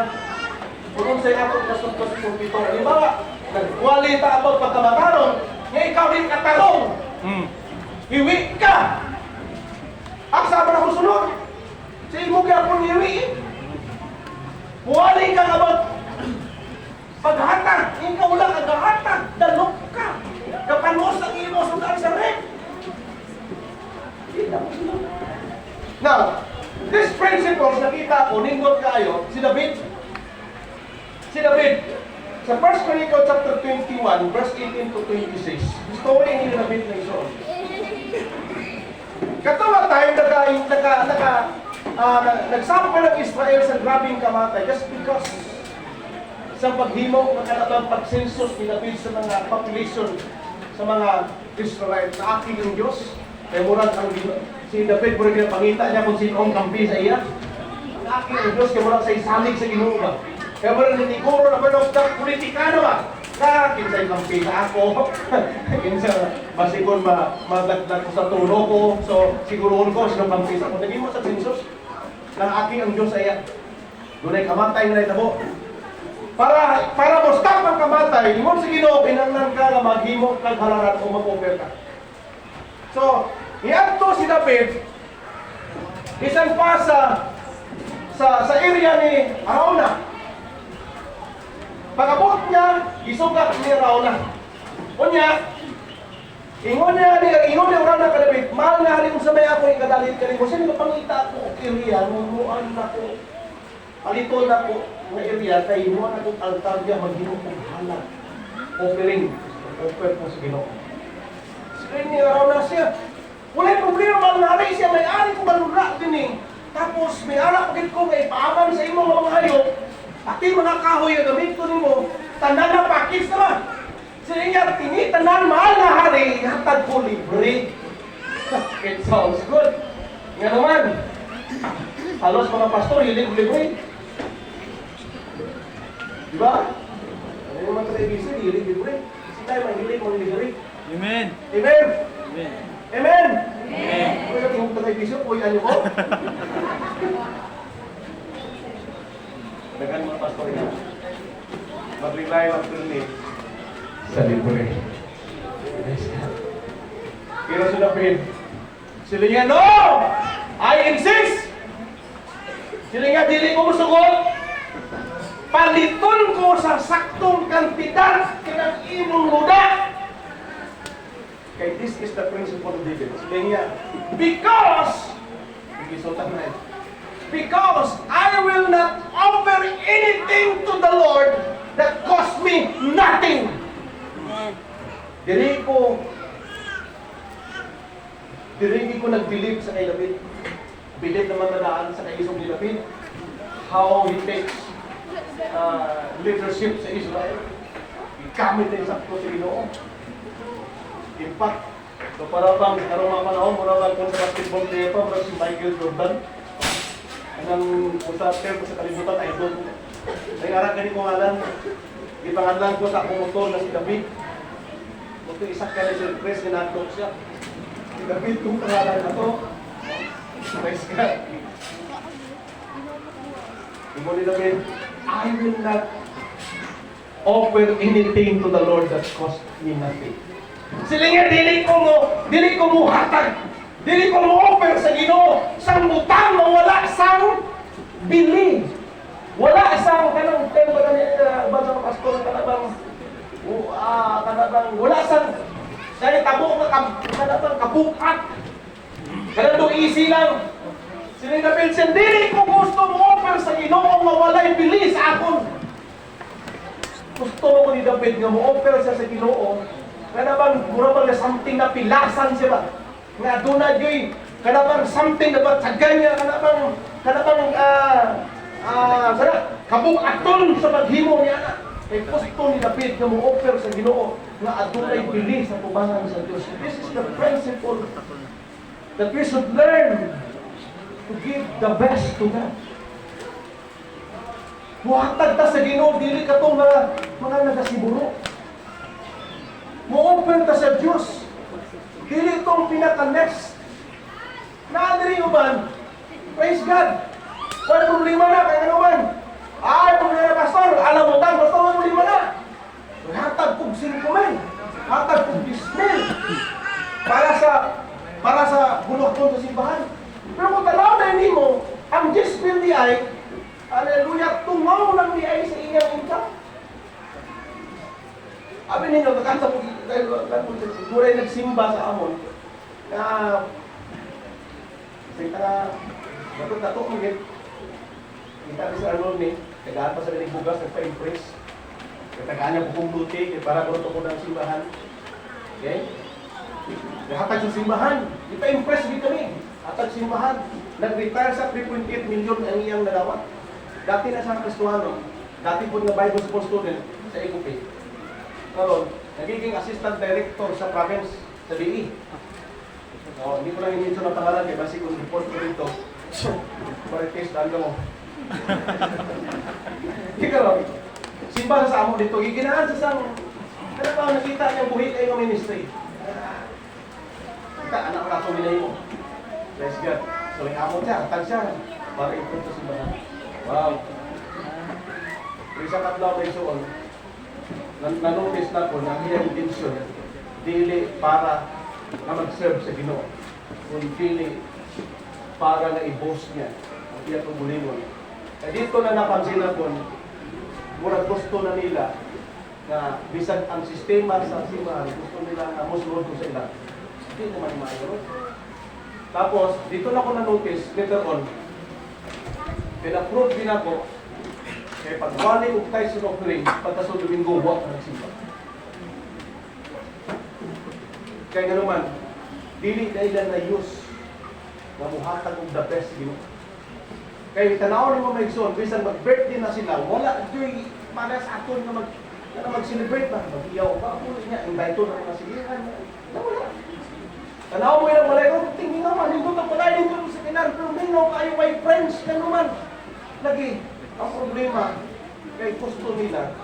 Kung unsay atong kasuntos sa pulpito. Halimbawa, nagwali ta about pagkamataron, nga ikaw rin katarong, hiwi ka! Asa ba na kung sunod? Sa imo gyapon hiwi eh. Muwali ka about paghatag, ikaw lang ang gahatag, dalok ka. Kapanos ang imo sudan sa rek. Hindi na mo sunod. Now, this principle, nakita ko, nindot kaayo, si David. Si David, sa 1 Chronicle chapter 21, verse 18 to 26, story ni David na iso. Katawa tayo naka, naka, naka, nagsuffer ng Israel sa grabing kamatay just because sa paghimo ng kanatang pag-census ni David sa mga population sa mga Israelite na aking ng Diyos. Kaya murag ang si David murag pangita niya kung sino ang kampi sa iya. Naaki ang Diyos kay murag sa isalig sa Ginoo ba. Kaya murag niniguro na ba ng politikano ba? Na kinsay kampi sa ako. Kinsa basig-on ma madagdag ko sa tulo ko. So siguroon ko sino kampi sa ako. Nagimo sa census nang aking ang Diyos sa iya. Dunay kamatay nga nahitabo. Para mo stop ang kamatay, ingon sa Ginoo, kinahanglan ka nga maghimo kag halaran o mag-offer ka. So, iadto si David bisan pa sa area ni Arauna. Pag-abot niya, gisugat ni Arauna. Unya, ingon ni Arauna kay David, "Mahal nga hari, unsa may ako ikadalit kanimo?" Siya nagpangita ako og area, muan nako. Palito na ko nga area kay mo na kong altar niya maghimo kog halad. Offering, offer ko sa Ginoo. Siling ni Arauna siya, "Wala problema, mahal nga hari," siya, "may-ari ko balura din eh. Tapos may ara pa gid ko nga ipaaman sa imo nga mga hayop, pati mga kahoy nga gamit ko nimo, tanan na package na ba?" Siling niya, "Tini tanan, mahal na hari, hatag ko libre." It sounds good. Nga naman, halos mga pastor, hilig libre. Di ba? Ano yung mga ka-ABC, hilig libre. Sila yung mahilig mga libre. Amen. Amen! Amen. Amen! Amen. Ano yung tingog taga-ABC, uy, ano ko? Daghan mga pastor nga mag-rely ang pirmi sa libre. Praise God. Pero si David, sila niya, "No! I insist!" Sila nga, "Dili ko musugot. Paliton ko sa saktong kantidad kanang imong luda." Kay this is the principle of David. Sila niya, because, igisultan na eh, "Because I will not offer anything to the Lord that cost me nothing." Amen. Diri ko nag-believe sa kay David. Believe naman nadaan sa kaisog ni David. How he takes leadership sa Israel. Ikamit na yung sakto sa Ginoo. In fact, so para bang karong mga panahon, mura bang kung sa basketball player pa, mura si Michael Jordan. Anang kung sa term sa kalibutan, idol ko. Ay ara gani ko ngalan. Gipangadlan ko sa akong motor na si David. Ito isa ka na si Chris, ginadlok siya. Si David kung pangalan na to. Praise God. Ingon ni David, "I will not offer anything to the Lord that cost me nothing." Sila nga, dili ko mo hatag. Dili ko mo offer sa Ginoo sang butang nga wala sang bili. Wala sang kanang tema gani ba sa pastor kanang wala sang dahil tabo nga kanang kabukat. Kanang do easy lang. Sila na David, "Dili ko gusto mo offer sa Ginoo nga walay bili sa akon." Gusto mo ko ni David nga mo offer siya sa Ginoo. Kana bang mura bang na something na pilasan siya ba? Nga aduna gyoy kana bang something na ba tsagan niya kana bang sana kabukaton sa paghimo niya na. Kay gusto ni David nga mo offer sa Ginoo nga adunay bili sa tubangan sa Dios. This is the principle that we should learn to give the best to God. Muhatag ta sa Ginoo dili katong mga nagasiburo. Mo-open ta sa Diyos. Dili itong pinaka-next. Naa diri uban. Praise God. Wala problema na, kaya ano man. Ay, problema na, pastor. Alam mo tan, pastor, wala problema na. Hatag kog 5 mil. Hatag kog 10 mil. Para sa buluhaton sa simbahan. Pero kung tanaw na nimo, ang 10 mil di ay, hallelujah, tungaw lang di ay sa iyang income. Abi ninyo, nakanta mo, mura nagsimba sa amon, na, sa ka, dato dato mo gid. Kita ni Sir Arnold ni, tagaan pa sa galing bugas, nagpa-impress. Tagaan niya bukong luti, kay para ko ko ng simbahan. Okay? Hatag sa simbahan. Ipa-impress gid kami. Hatag simbahan. Nag-retire sa 3.8 million ang iyang nadawat. Dati na sa Kristuhano, dati po nga Bible school student sa ECOP. Karon, nagiging assistant director sa province sa DE. Oh, hindi ko lang i-mention ang pangalan kay basi kung report ko dito. Marites, daan mo. Hindi ka ron. Simba sa amo dito, giginaan sa sang, kaya pa nakita niya buhi kayo ng ministry. Ah, kita, anak ko na ito minay mo. Praise God. So, may amo siya, hatag siya, para i-improve sa simbahan. Wow. Pero sa katlaw may suon, na-notice na ko na ang iyang intention, dili para na mag-serve sa Ginoo, kung dili para na i-boast niya ang iyang kaugalingon. Kaya dito na napansin ako, murag gusto na nila na bisan ang sistema sa simbahan, gusto nila na musunod ko sa ila. Hindi naman maayo. Tapos, dito na ko na-notice later on, pina-prove din ako, kaya pag wali og tithes and offering, pagka sa Domingo, wa ka nagsimba. Kaya nga naman, dili na ila na-use na muhatag og the best Ginoo. Kay tanaw nimo, mga igsoon, bisan mag-birthday na sila, wala joy para sa aton nga mag-celebrate ba, mag-iyaw ba, uli niya, invite na mga sigihan, na wala. Tanaw mo ilang balay, oh, tingin naman, nindot ang balay, nindot sa kinar, pero mingaw kayo may friends ka naman. Lagi, ang problema, kay gusto nila,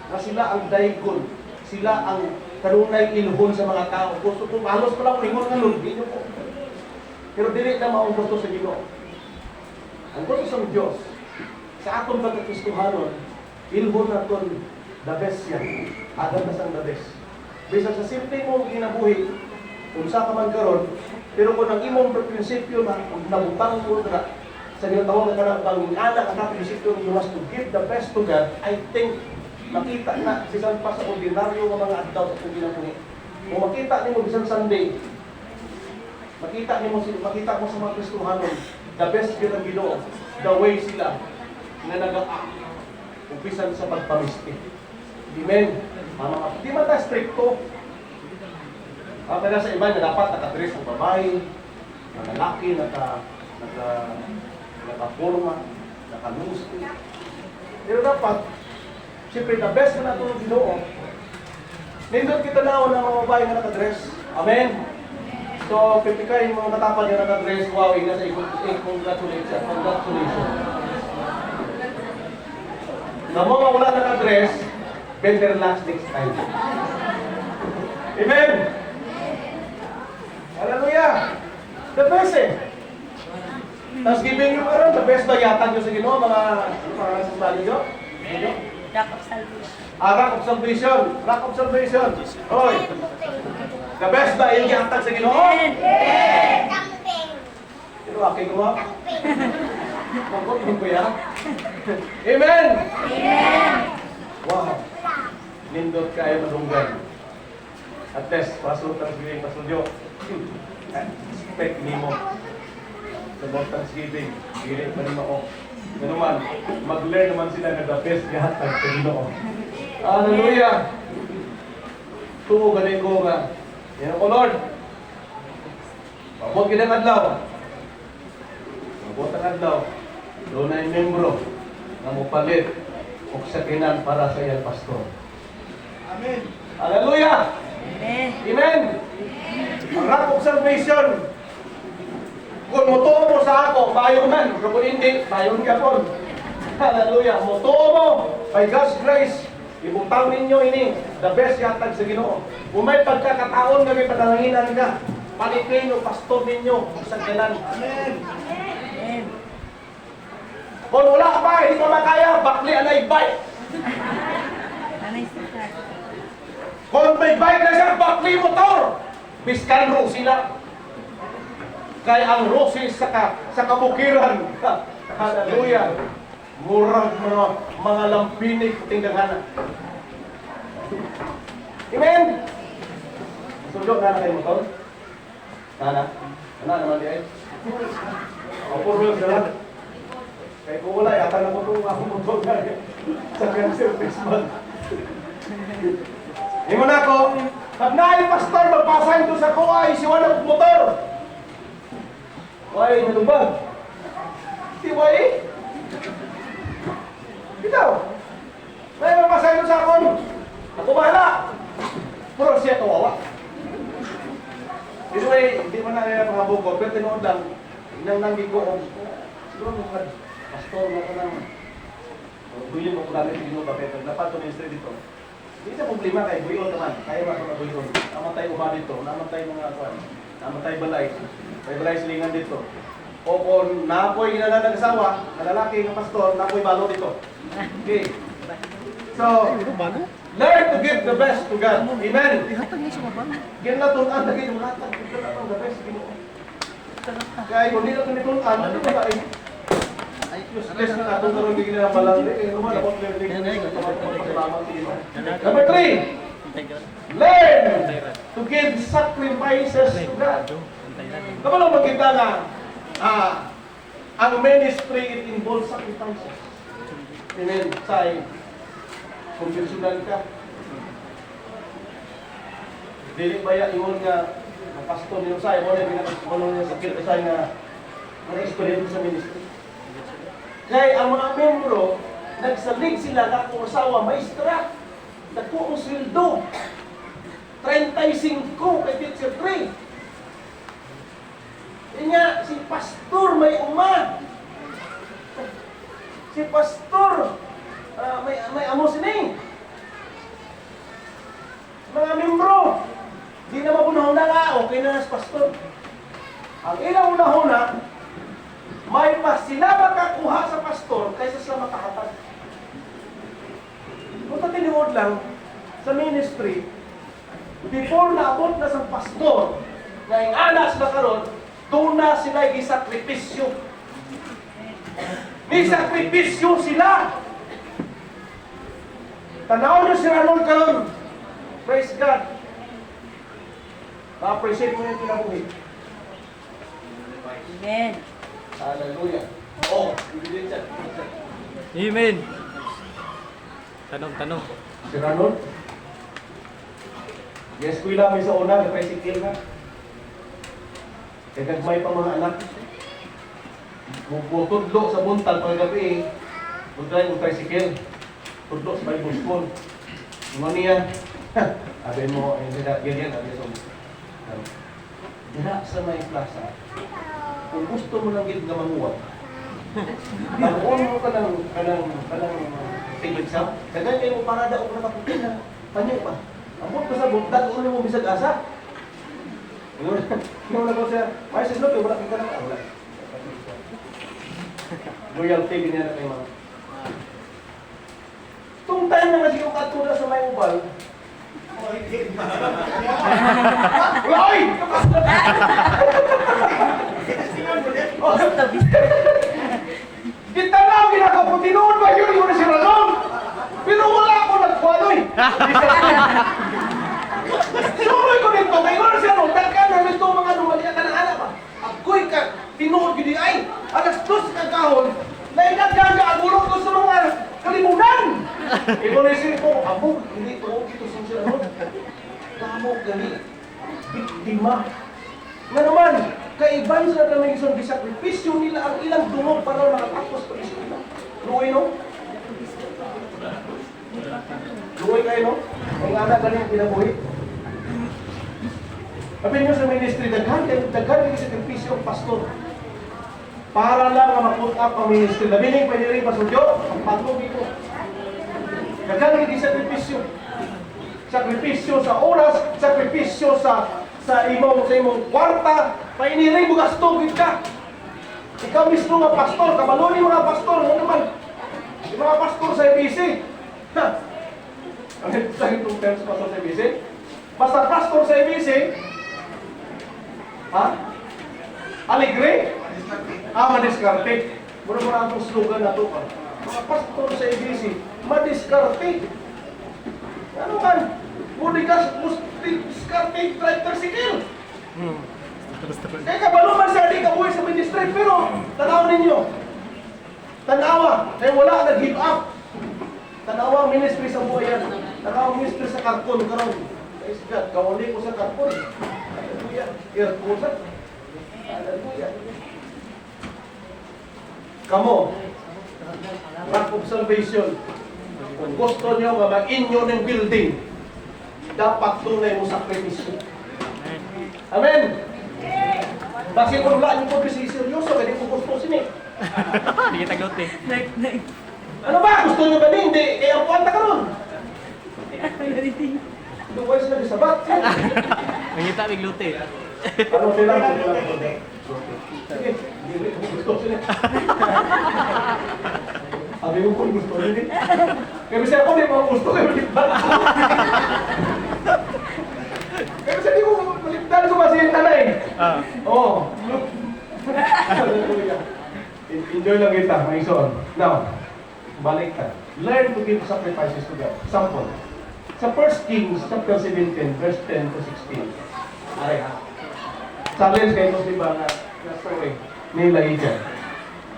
na sila ang daygon, sila ang kanunay ilhon sa mga tao. Gusto ko, halos pa lang ingon nga nun, di nyo po. Pero dili na maong gusto sa Ginoo. Ang gusto sa Diyos, sa atong pagkakristuhanon, ilhon naton the best siya. Agad na sang the best. Bisan sa simple mong ginabuhi, unsa ka man karon, pero kung ang imong prinsipyo na kung nabutang mo na sa ginatawag na kanang banging anak ang prinsipyo, you must to give the best to God, I think makita na bisan pa sa ordinaryo nga mga adlaw sa atong ginabuhi. Kung makita nimo bisan Sunday, makita mo sa mga Kristohanon, the best gyud ang Ginoo, the way sila nga naga-act umpisan sa pagpamisti. Amen. Ang mga di man ta stricto. Ang kaya sa iba na dapat nakadress ang babae, ang lalaki naka naka naka-forma, naka-loose. Pero dapat, siyempre, the best na nato ng Ginoo. Nindot kita na ng mga babae nga nakadress. Amen. So, pipikay yung mga katapad nga nakadress, wow, ina sa congratulations. Congratulations. Na mga wala nakadress, better luck next time. Amen! Hallelujah! The best eh. Thanksgiving yung karon, the best ba yata nyo sa Ginoo, mga ano pangalan sa simbahan niyo? Niyo? Rock of Salvation. Ah, Rock of Salvation. Rock of Salvation. Hoy. The best ba yung gihatag sa Ginoo? Pero aking ko ba? Mangkot yung kuya. Amen! Wow. Nindot kayo madunggan. At least, paso Thanksgiving, paso Diyo. Expect nimo sa about Thanksgiving, dili pa nimo ako. Ganun man, mag-learn naman sila nga the best gihatag sa Ginoo. Hallelujah! Tuo gani ko nga. Yan ko, Lord. Mabot gid ang adlaw. Mabot ang adlaw. Dunay membro nga mopalit og sakinan para sa iyang pastor. Amen. Hallelujah! Amen. Amen! Ang Rock of Salvation, kung mutuo mo sa ako, mayo man. Pero kung hindi, mayon ka po. Hallelujah. Mutuo mo, by God's grace, Ibutang ninyo ini, the best yatag sa Ginoo. Kung may pagkakataon nga may panalanginan ka, palitin o pastor ninyo sa jalan. Amen. Kung wala pa, hindi pa makaya, bakli anay bike. Anay sila. Kung may bike na siya, bakli motor. Biskan sila. Kaya ang roses sa kabukiran. Hallelujah. Murag mga lampinig tingdanghana. Amen. Sundo na na kayo motor? Nana? Ana naman di ay. Opo, bro, sila. Kaya kung wala, yata na ko itong ako motor na sa cancer man. Ingon ako, pag naay pastor, magpasahin to sa kuay, si wala motor. Why, nalubag? Di ba eh? Bitaw. May magpasahin to sa akon. Ako bahala. Pero siya kawawa. Anyway, hindi mo na kaya pangabuko, pero tinuod lang, inang nanggi ko, og, siguro mo ka, pastor mo ka ng, buyon mo ko namin sa Ginoo ba, pero dapat to ministry dito. Hindi sa problema kay buyon naman, kaya ba ito buyon. Naman tayo uma dito, naman tayo mga kuan, naman tayo balay, may balay silingan dito. O kung napoy ginalan ng asawa, na lalaki ng pastor, napoy balo dito. Okay. So, learn to give the best to God. Amen. Ginatun-an lagi yung hatag ito na ang the best Ginoo. Kaya kung di na ito nitun-an, ano ba ay useless na atong karon di ginabalang di kay naman about learning. Pasalamat sa Ginoo. Number 3, learn to give sacrifices to God. Kabalo magkita nga ang ministry, it involves sacrifices. Amen. Say, conventional ka. Dili ba ya ingon nga ang pastor niyo sa mo na ginakakuno niya sakit sa nga mga istorya sa ministry. Kay ang mga membro, nagsalig sila nga akong asawa, maestra, dako ang sweldo. 35 kay Teacher 3. Inya, si pastor may uma. Si pastor may amo sini. Mga membro, di na mabunahuna nga, okay na si pastor. Ang ilang unahuna, may pa sila makakuha sa pastor kaysa sila makahatag. Kung sa tinuod lang, sa ministry, before naabot na sa pastor, na yung anas na karon, doon na sila gisakripisyo. Ni sakripisyo sila. Tanaw niyo si Ranol karon. Praise God. Ma-appreciate mo yung kinabuhi. Amen. Hallelujah. Oh, ibigay siya. Amen. Tanong, tanong. Si Ranol. Yes, kuya may sa una, nag-tricycle na. Kaya gagmay pa mga anak. Tudlo sa buntag paggabi, mo drive og tricycle. Tudlo sa Bible School. Mga niya, abi mo, hindi na, ganyan, abi so, dira sa may plaza, kung gusto mo lang gid nga manguwat, tabuon mo ka ng, kanang tigil sa, daghan kayo mo parada og nakaputi na, panyo pa. Ambot pa sa buntag, ulo mo bisag asa. Ingon na ko siya, may sislot, wala ka na, wala. Loyalty, ganyan na kayo mga. Tung time na nga siguro katula sa may ubal, wala, oy! Oh, kita na ginakaputi noon ba yun yung si Ramon? Pero wala ako nagkuhanoy. Suroy ko dito, kay wala siya no, dagkan na nito mga dumali ka ng anak ba? Agoy ka, tinuod gid ay, 2:00 ka kahon, nainaggang ka agulong ko sa mga kalimunan. Imo na isip ko, amo, hindi tuod dito sa sila no. Damo gani, biktima. Nga naman, kaiban sa kami isang gisakripisyo nila ang ilang dungog para makatapos pa eskwela. Luoy no? Luoy kayo no? Ang anak galing kinabuhi. Sabi niyo sa ministry, daghan kayo, daghan kayo sakripisyo ang pastor. Para lang nga ma-put up ang ministry. Labi ning pwede rin pasudyo, ang pagod dito. Daghan gid sakripisyo. Sakripisyo sa oras, sakripisyo sa imong kwarta, painiring mo gasto gid ka. Ikaw mismo nga pastor, kabalo ni mga pastor, ano naman? Yung mga pastor sa ABC. Ha? Ano sa itong terms, pastor sa ABC? Basta pastor sa ABC, ha? Alegre? Ah, madiskarte. Muna mo na itong slogan na to. Ah. Mga pastor sa ABC, madiskarte. Ano man? Muli ka, diskarte, drive tricycle. Kaya kabalo man siya, di kabuhi sa ministry, pero tanaw ninyo. Tanawa, kaya wala nag-give up. Tanawa ang ministry sa buhayan. Tanawa ang ministry sa karkon karon. Praise God, kawali ko sa karkon. Hallelujah. Aircon sa. Hallelujah. Kamo, Rock of Salvation, kung gusto niyo nga mag-inyo ng building, dapat dunay mo sakripisyo. Amen. Bakit kung wala niyo po kasi seryoso, kaya di ko gusto sini. Hindi kita gluti. Like, like. Ano ba? Gusto niyo ba ni? Hindi. Kaya ang kuwanta ka ron. Duway sila di sabat. Nangita may gluti. Ano sila? Ano sila? Sige, hindi ko gusto sila. Sabi ko kung gusto nila. Kaya bisa ako, di mo gusto, kaya malipdan ako. Kaya bisa di ko malipdan ko kasi na eh. Ah. Oo. Enjoy lang kita, mga igsoon. Now, balik ka. Learn to give sacrifices to God. Example, sa 1 Kings chapter 17, verse 10 to 16. Aray ha. Challenge kayo ito, di ba, nga, nga story ni Elijah.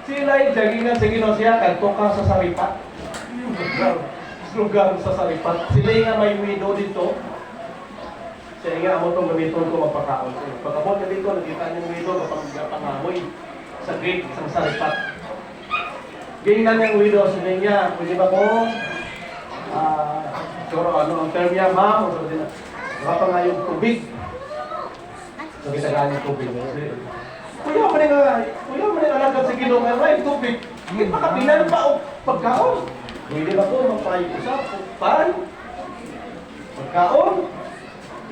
Si Elijah, gingan sa Ginoo siya, kadto ka sa Saripat. Lugar sa Saripat. Sila nga may widow dito. Siya nga amo itong gamiton ko magpakaon. Pagkabot na dito, nakita niyang widow kapag pangahoy sa gate sa Saripat. Gingan niyang widow, sila niya, pwede ba ko? Ah, siguro ano ang term niya, ma'am? O sabi niya, makapangayong tubig. So, gitagaan yung tubig. Kuya mo nga, kuya mo nga alagad sa Ginoo nga may tubig. Hindi makapinan pa o pagkaon. Pwede ba ko magpayo sa pan? Pagkaon?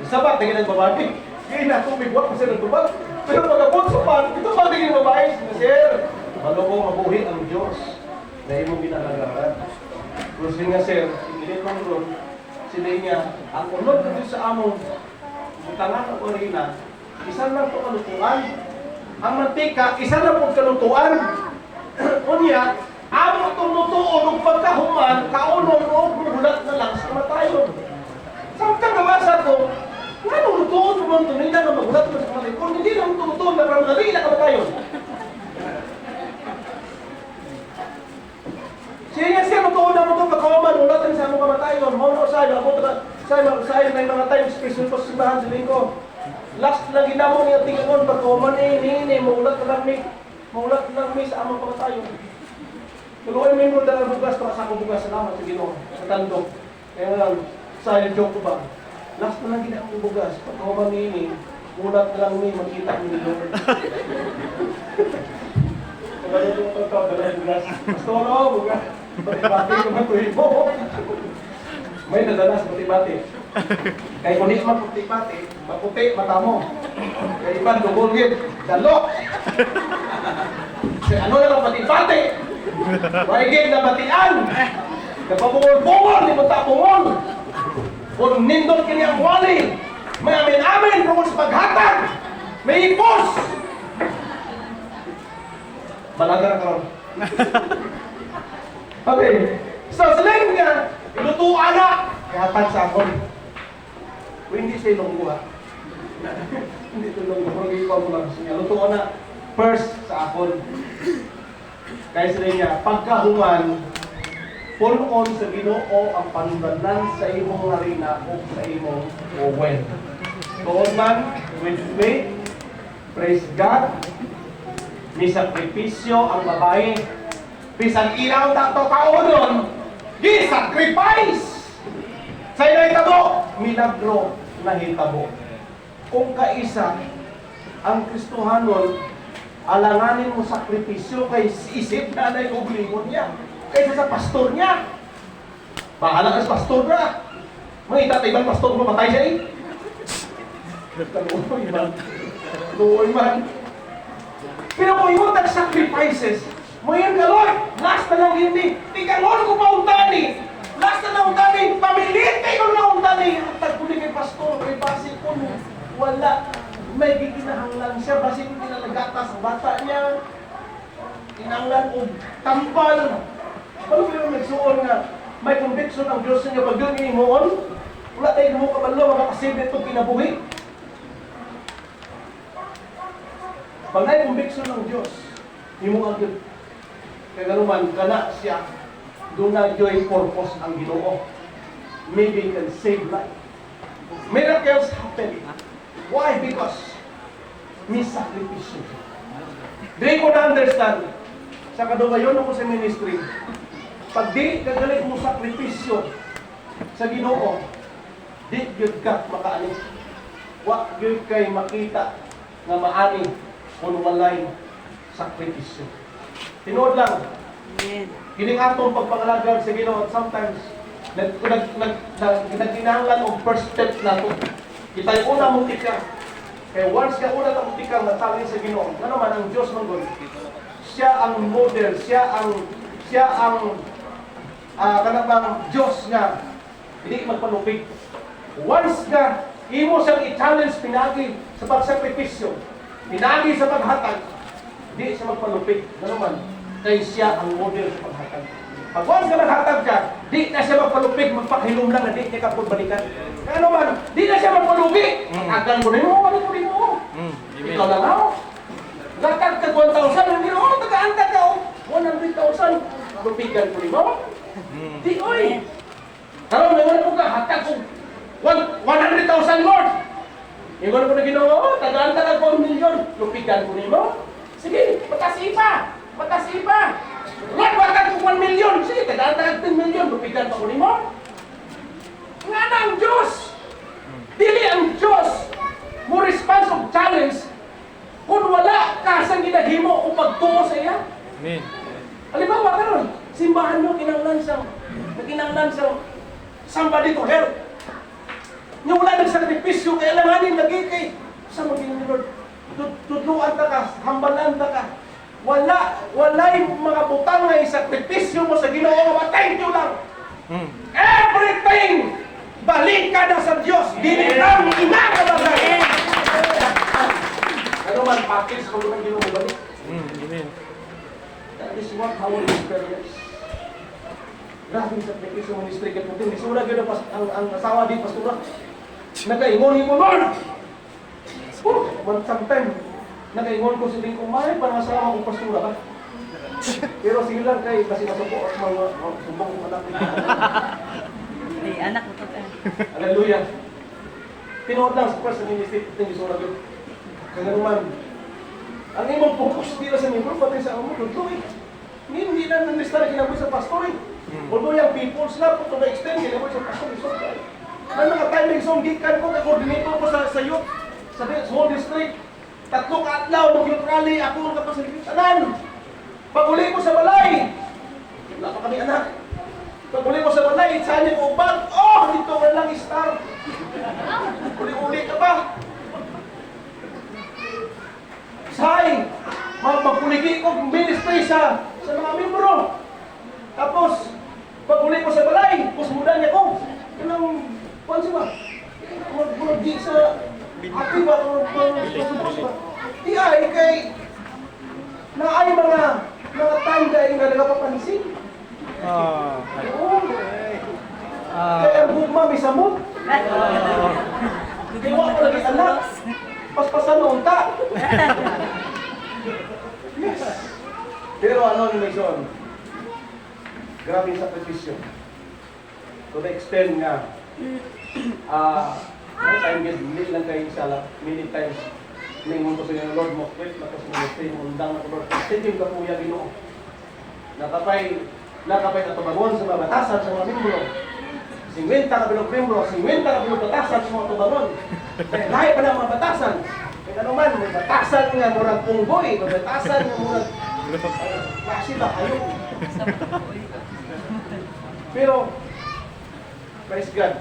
Isa ba, tingin ang babae. Kaya na tubig, wak kasi nagtubag. Pero pag-abot sa pan, ito ba tingin ang babae? Sir, malo ko mabuhi ang Diyos na imong ginalagaran. Pero sige nga sir, hindi man ron, sila niya, ang unod na sa among butangan o orina, isa lang ito kalutuan. Ang mantika, isa lang po kalutuan. Unya, amo itong lutuon ug pagkahuman, kaunon o muhulat na lang sa kamatayon. Samtang nabasa ko, nga nung lutuon mo man ito, hindi na maghulat mo sa kamatayon. Kung hindi lang lutuon, na parang madali na kamatayon. Siya nga siya, lutuon na mo ito, pagkahuman, hulat na sa among kamatayon. Mao na usahay, ako sayo, sayo na yung mga times, special ko sa simbahan sa linggo. Last lang ginamo niya tingon pagkahuman eh, ni, maulat na lang mi. Maulat na lang mi sa among kamatayon. Tuloy may mo dala bugas, para sa ako bugas, salamat sa Ginoo, sa tandok. Kaya lang, sa joke ko ba? Last na lang ginamo bugas, pagkahuman ni, ulat na lang mi, makita ni Lord. Kabalo ko pagkaw, dala bugas. Pastor, oh, bugas. Bati-bati ko man tuloy mo. May nadala sa bati-bati. Kay kung di maputi-pati, maputi mata mo. Kay iban dugol gid, dalok. Kasi ano na lang pati-pati? Way gid na batian. Napabungol-bungol, di mo ta bungol. Kung nindot kini ang wali, may amin-amin tungkol sa paghatag, may ipos. Balaga na karon. Okay. So, siling niya, ilutuan na. Ihatag sa akon. Kung hindi siya Ilonggo ha. Hindi ito Ilonggo, pero ikaw mo lang siya. Lutuan na first sa akon. Kaya sila niya, pagkahuman, punon sa Ginoo ang panundanan sa imong harina o sa imong oven. Tuon man, with faith, praise God, may sakripisyo ang babae. Bisan ilaw tato kaonon, gi-sacrifice! Sa nahitabo, milagro nahitabo. Kung kaisa, ang Kristohanon, alanganin mo sakripisyo kay isip na anay obligon niya, kaysa sa pastor niya. Bahala ka sa pastor na. Mga itatay pastor mo, patay siya eh. Kaluoy man. Kaluoy man. Pero kung yung sacrifices, mayon ka, "Lord, last na lang hindi. Tikangon ko pa untani. Last na lang untani. Pamilite ko na untani." Hatag ko ni kay pastor, kay basi ko no, wala. May gikinahanglan siya, basi ko kinalagatas ang bata niya. Kinahanglan og tambal. Ano ba yung nagsuon nga may conviction ang Diyos niya pag yun imuon? Wala tayo mo kabalo, makakasave nito kinabuhi. Pag may conviction ng Diyos, imo ang Diyos. Kaya ganuman, kana siya, doon na joy purpose ang Ginoo. Maybe can save life. Miracles happen. Why? Because may sakripisyo. Di ko na-understand. Sa kadugayon ako sa ministry, pag di kagalit mo sakripisyo sa Ginoo, di gyud ka makaani. Wa gyud kay makita nga maani kung walay sakripisyo. Tinuod lang, Amen. kining atong pagpangalagad sa Ginoo at sometimes nag nag nag nag nagkinahanglan og first step nato. Kita'y una mong tika. Kay once ka una ta tika nga sa Ginoo, ngano man ang Dios man gud, siya ang model, siya ang kanang Dios nga hindi magpanupig. Once nga imo siyang i-challenge pinagi sa pagsakripisyo, pinagi sa paghatag, di siya magpanupig. Ngano man, kay siya ang model sa paghatag. Pag once ka naghatag ka, di na siya magpalupig, magpakahilom lang na di niya ka balikan. Kaya ano man, di na siya magpalugi. Tagan ko na mo, ano ko rin mo. Ikaw lang ako. Gatag ka 1,000, hindi oh, tagaan ka oh. 100,000, lupigan ko rin mo. Di, oy. Karon may ko ka, hatag ko 100,000, Lord. Ingon ko na Ginoo, oh, tagaan ka 1 million, lupigan ko nimo. Sige, patasi pa. Patasi pa. Lord, hatag ko 1 million. Sige, tagaan ka 10 million, lupigan pa ko nimo. Nga na ang Diyos. Dili ang Diyos mo response of challenge kung wala ka sa ginahimo o pagtuo sa iya. Amen. Halimbawa karon, simbahan mo kinanglan sa somebody to help. Nya wala nagsakripisyo kay alanganin lagi kay sa maging ni Lord. Tudluan ta ka, hambalan ta ka. Walay mga butang nga isakripisyo mo sa Ginoo nga thank you lang. Everything balik ka na sa Dios. Dili lang ina ka bagay. Ano man package ko ng Ginoo balik. Amen. That is what our experience. Grabe sa sakripisyo ministry kay Putin. Isura gyud ang asawa di pastora. Nakaingon ko, "Lord." Oh, one sometime nakaingon ko siling ko, may parang asawa ko pastora ba? Pero sige lang kay kasi masuko at mga sumbong ko anak. Ay, anak mo to. Hallelujah. Tinuod lang sa first ministry Putin isura gyud. Kaya naman, ang imong focus dito sa membro, pati sa amo, tudlo eh. Hindi na nandista na kinabuhi sa pastor eh. Although yung people's love, to the extent, kinabuhi sa pastor, so, may mga timing song, gikan ko, kay coordinator ko sa youth, sa whole district. 3 ka adlaw, mag-youth rally, ako ang kapasilip, tanan. Pag uli ko sa balay, wala pa kami anak. Pag uli ko sa balay, saan niya ko bag, oh, dito ka lang star. Uli-uli ka pa. Say, magpuligi ko ministry sa mga membro. Tapos, pag uli ko sa balay, kusmudan niya ko. Kanang, kuan siya ba? Magpuligi sa ati ba? Ba? Di ay, kay, naay mga time kay nga nagapapansin. Oo. Kaya ang gugma, may samot. Kaya wa ko lagi anak. Paspasan na unta. Yes. Pero ano ni Mason? Grabe yung sakripisyo. To the extent nga, may time gid, hindi lang kayo isa lang, many times, ningon ko sa inyo, "Lord, mo quit na ko sa ministry, undang na ko, Lord. Sige yung kapuya, Ginoo." Nakapay atubangon sa mga batasan sa mga membro. 50 ka bilog membro, 50 ka bilog batasan sa mga tubangon. Kaya lahi pa na mga batasan. Kaya ano man, may batasan nga murag unggoy, may batasan nga murag klase ba kayo? Pero, Praise God.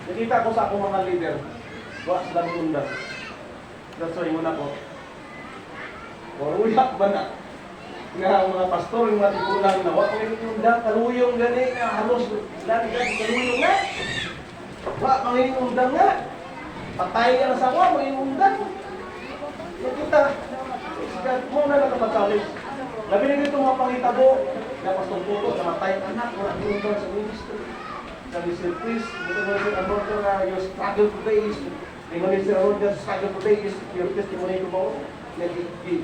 Nakita ko sa akong mga leader, wa sila undang. That's why muna ko, Waruyak ba na? Nga ang mga pastor, yung mga tigulang na, wa ko undang, kaluyong gani, nga halos, lagi gani, kaluyong na. Wa, manginundang nga. Patay nga na sa wa, manginundang. Nakita, praise God, mo na nakapag-challenge. Labi na dito mga pangitabo, na Pastor Puto, namatay ang anak, wala undang sa ministry. Sabi Sir Chris, dito mo, Sir Arnold, na your struggle today is, ingon ni Sir Arnold, your struggle today is your testimony tomorrow.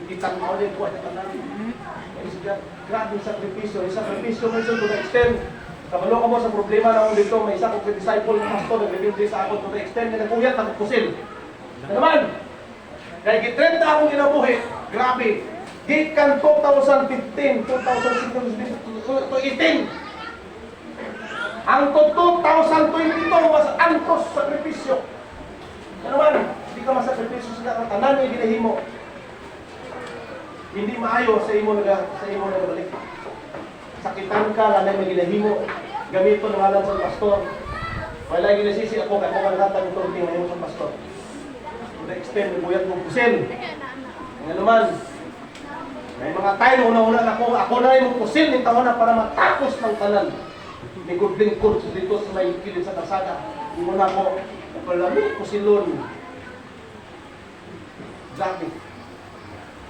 Kitang mo din ko at tanan. Praise God. Grabe yung sakripisyo. Yung sakripisyo minsan to the extent, kabalo ka mo sa problema na akong dito, may isa kong disciple ng pastor, nagrebelde sa ako to the extent na naguyat, nagpusil. Na naman, kaya gitrenta akong kinabuhi, grabe. Gikan 2015, 2016, 2018. Ang 2022 mas antos sakripisyo. Ano naman, hindi ka masakripisyo sa tanan nga ginahimo. Hindi maayo sa imo nagabalik. Sakitan ka nga may ginahimo. Gamito ng ngalan sa pastor. Wala ginasisi ako kay ako man natag authority ngayon sa pastor. To the extent naguyat mong pusil. Nga naman, may mga time una-una na ako, ako na yung pusil ng taon na para matapos ng tanan. Lingkod-lingkod dito sa may kilid sa kalsada. Ingon ako, palami pusilon. Grabe.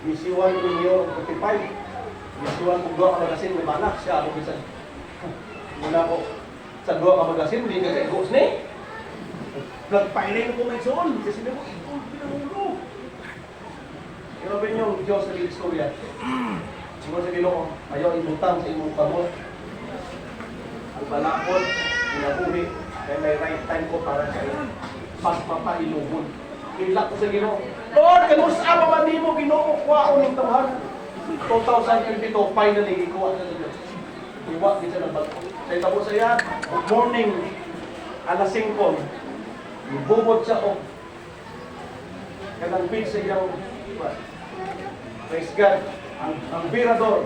Misiwan ko niyo 45. Misiwan ko duha ka magasin, may balak siya ako bisan. Muna ko sa duha ka magasin, di ka kay ni. Nagpailing ko may suon. Kasi ko, ito, pinamulo. Pero ba yung Diyos sa istorya? Siguro sa Ginoo, ayaw ibutang sa imong kamot. Ang balakod, kinabuhi, kay may right time ko para sa iyo. Pas mapailuhon. Hilak ko sa Ginoo. Lord, kanus-a pa man nimo Ginoo kuwaon ning tawhan? 2022, finally gikuha sa Diyos. Iwa gid siya ng bag-o. Sa itabo sa iya, good morning, alas 5, ibubot siya og kanang bid sa iyang. Praise God. Ang birador.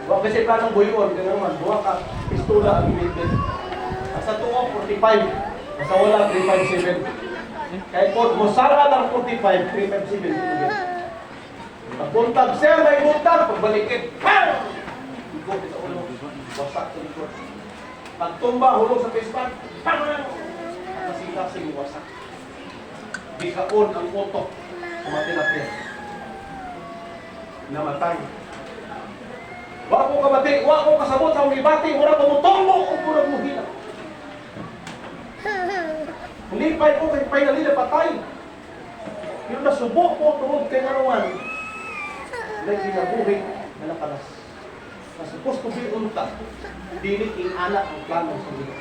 Wa kasi planong buyon, ganun man, duha ka pistola ang gibitbit. Ang sa tuo 45, sa wala 357. Kay po mosara lang 45, 357 tugid. Pagbuntag, sir, may buntag, pagbalikit, pang! Ikot sa ulo, wasak sa likod. Pagtumba, hulog sa face plant, pang! Kasing-kasing wasak. Bikaon ang utok sa mga tilapia. Namatay. Wa ko kabati, wa ko kasabot sa akong gibati, mura ko mutumbo o mura mo hila. Lipay ko kay finally napatay. Pero nasubo ko tungod kay ngaruan. Nagkinabuhi na nakalas. Na supposed to be unta, dili ing-ana ang plano sa Ginoo.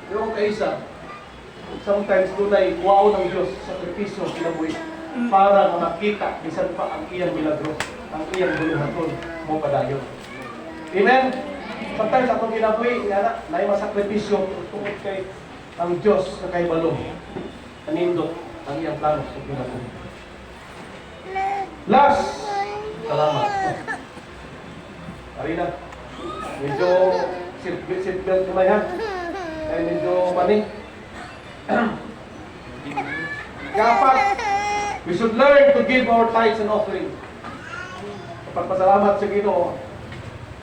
Pero kung kaisa, sometimes dunay kuwaon ng Diyos sa sakripisyo kinabuhi para nga makita bisan pa ang iyang milagro, ang iyang buluhaton mo padayon. Amen? Sometimes atong kinabuhi, nga na masakripisyo tungod kay ang Diyos na kay balong anindot ang iyang plano sa kinabuhi. Last, salamat. Arina, medyo seatbelt kamay ha. Ay medyo mani. Dapat, we should learn to give our tithes and offering. Pagpasalamat sa Ginoo,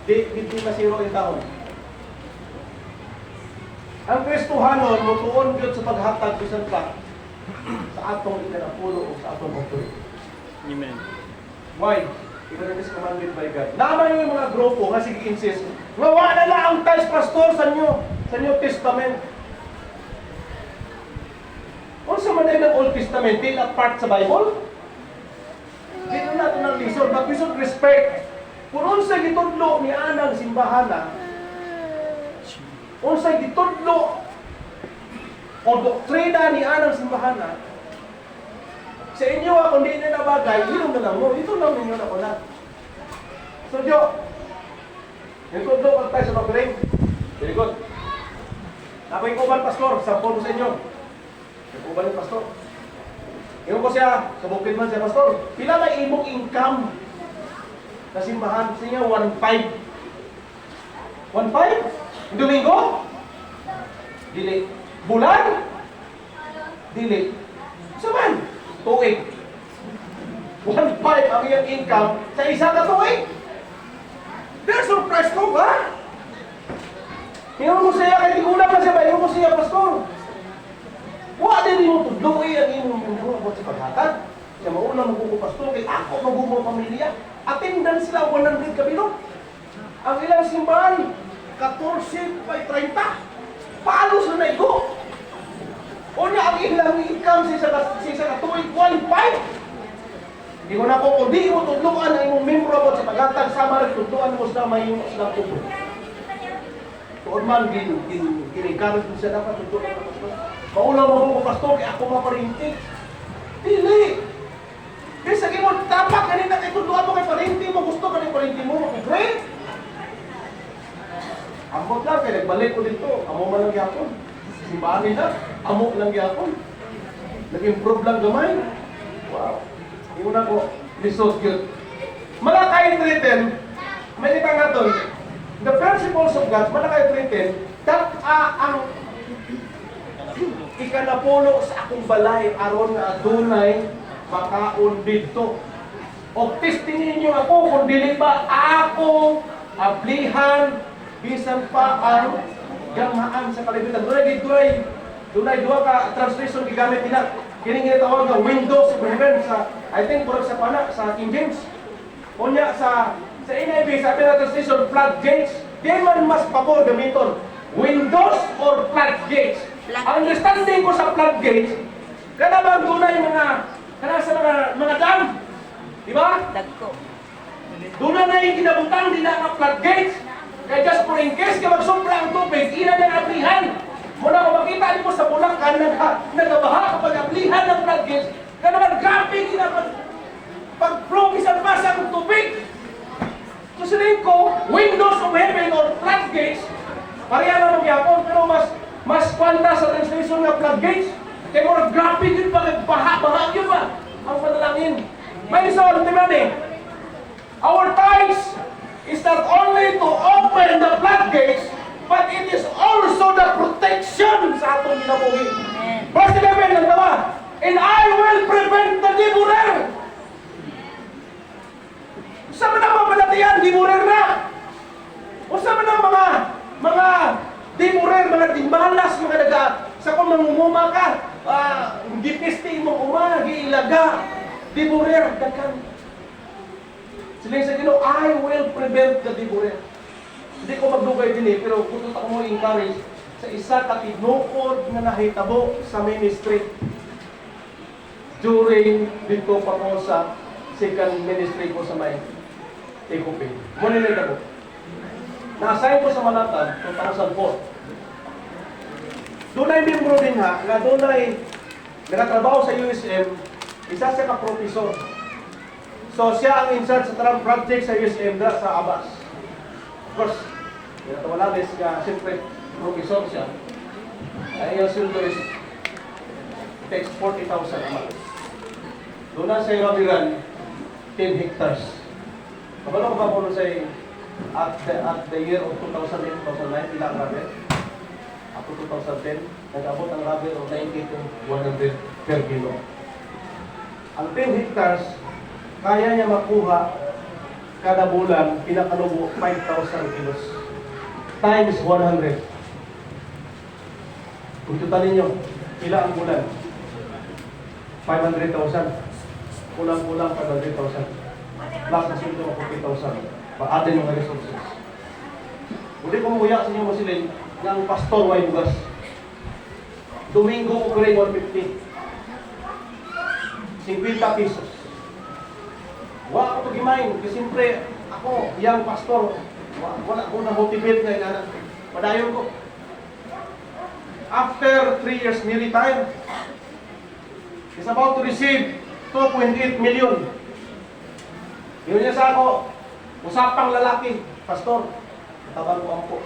di di masiro yung taon. Ang Kristohanon mutuon gyud sa paghatag bisan pa sa atong ikanapulo o sa atong offering. Amen. Why? Because it is commanded by God. Naman yung mga grupo nga sige insist, nga wala na ang tithes, pastor, sa New Testament. Unsa man ay ng Old Testament, di na part sa Bible? Di na nato ng lisod, but we should respect. Kung unsa gitudlo ni anang simbahan na, unsa gitudlo o doktrina ni anang simbahan na, sa inyo ah, kung di na nabagay, hilom na lang mo. Ito lang ninyo na ko na. So, Jo, yung tudlo kag tayo sa offering. Very good. Ako yung uban, pastor. Sample ko sa inyo. Yung uban yung pastor. Ingon ko siya, sa bukid man siya, "Pastor, pila na imong income sa simbahan?" Sa inyo, 1.5. 1.5? Domingo? Dili. Bulan? Dili. Sa man? Tuig. 1.5 ang iyang income sa isa ka tuig. Pero surprise ko ba? Ingon mo siya, kay tigulang na siya ba? Ingon mo siya, pastor. Wa din mo tudloi ang imong membro about sa paghatag. Siya mauna mo ko, pastor, kay ako magumo pamilya. Attendance sila 100 kabilo. Ang ilang simbahan, 14 by 30. Paano sa naigo? Unya ang ilang income sa isa ka tuig, 1.5. Di ko na ko, kung di mo tudluan ang imong membro about sa paghatag, sama rin tudluan mo sila mahimo silang tubo. Tuod man, gin-encourage mo siya dapat tudluan mo, pastor. Maulaw mo ko, pastor, kay ako maparinti. Dili. Kaya sa mo, tapak kanina kay tudluan mo kay parinti mo, gusto ka ni parinti mo, makigreat. Ambot lang, kay nagbalik ko dito, amo man lang gyapon. Simbahan nila, amo lang gyapon. Nag-improve lang gamay. Wow. Ingon ako, lisod gyud. Malakay 3:10, may kita nga doon, the principles of God, Malakay 3:10, dak-a ang ikanapulo sa akong balay aron nga adunay makaon didto. Og testing ninyo ako kung dili ba ako ablihan bisan pa ang ganghaan sa kalibutan. Dunay duha ka translation gigamit nila. Kini ginatawag nga windows of heaven sa, I think, murag sa pana sa King James. Unya sa NIV, sa na translation, floodgates. Di man mas pabor gamiton windows or floodgates? Floodgates. Ang understanding ko sa floodgates, kana bang dunay mga kana sa mga dam? Di ba? Dagko. Doon na yung kinabutang din na nga floodgates. Kaya just for in case ka magsupra ang tubig, ila na ablihan. Muna kung makita mo sa Bulacan, nagabaha kapag ablihan ng floodgates, kaya naman grabe gina pag flow bisan pa sa ang tubig. So siling ko, windows of heaven or floodgates, pareha na magyapon, pero mas kwanta sa translation nga floodgates. Kaya more grabe din pa, nagbaha-baha yun ba? Ang panalangin. May isa, di ba eh? Our tithes is not only to open the floodgates, but it is also the protection sa atong kinabuhi. Amen. Verse 11 ng tawa, "And I will prevent the devourer." Sa man ang mabalatian, devourer na. O sa man ang mga devourer, mga dimalas, mga daga, sa kung mangunguma ka, gipisti mo uma, giilaga, devourer, daghan. Sila sa Ginoo, "I will prevent the devourer." Hindi ko magdugay din eh, pero gusto ako mo encourage sa isa ka tinuod nga nahitabo sa ministry during dito pa ko sa second ministry ko sa may TKP. Muna nahitabo. Na-assign ko sa Malatag 2004. Dunay membro din ha, nga dunay nagatrabaho sa USM, isa siya ka professor. So siya ang in charge sa tanang project sa USM na sa Abas. Of course, ginatawalanis nga, siyempre, professor siya. Ay, yung sweldo is takes 40,000 a month. Doon na sa Rabiran, 10 hectares. Kabalo ko ba kung sa at the year of 2008, 2009, ilang rubber? Up to 2010, nag-abot ang rubber of 90 to 100 per kilo. Ang 10 hectares, kaya niya makuha kada bulan, pinakalubo, 5,000 kilos. Times 100. Kung total ninyo, pila ang bulan? 500,000. Kulang-kulang 500,000. Plus na sweldo 40,000. Pa-atin mga resources. Uli ko muya sa inyo masilin nga ang pastor way bugas. Domingo ko rin 150. 50 pesos. Wa ako gimain. Kasi siyempre, ako, young pastor, wala ko na-motivate nga inana. Padayon ko. After 3 years, ni retire. He's about to receive 2.8 million. Yun niya sa ako, usapang lalaki, pastor, tabang ko ampo.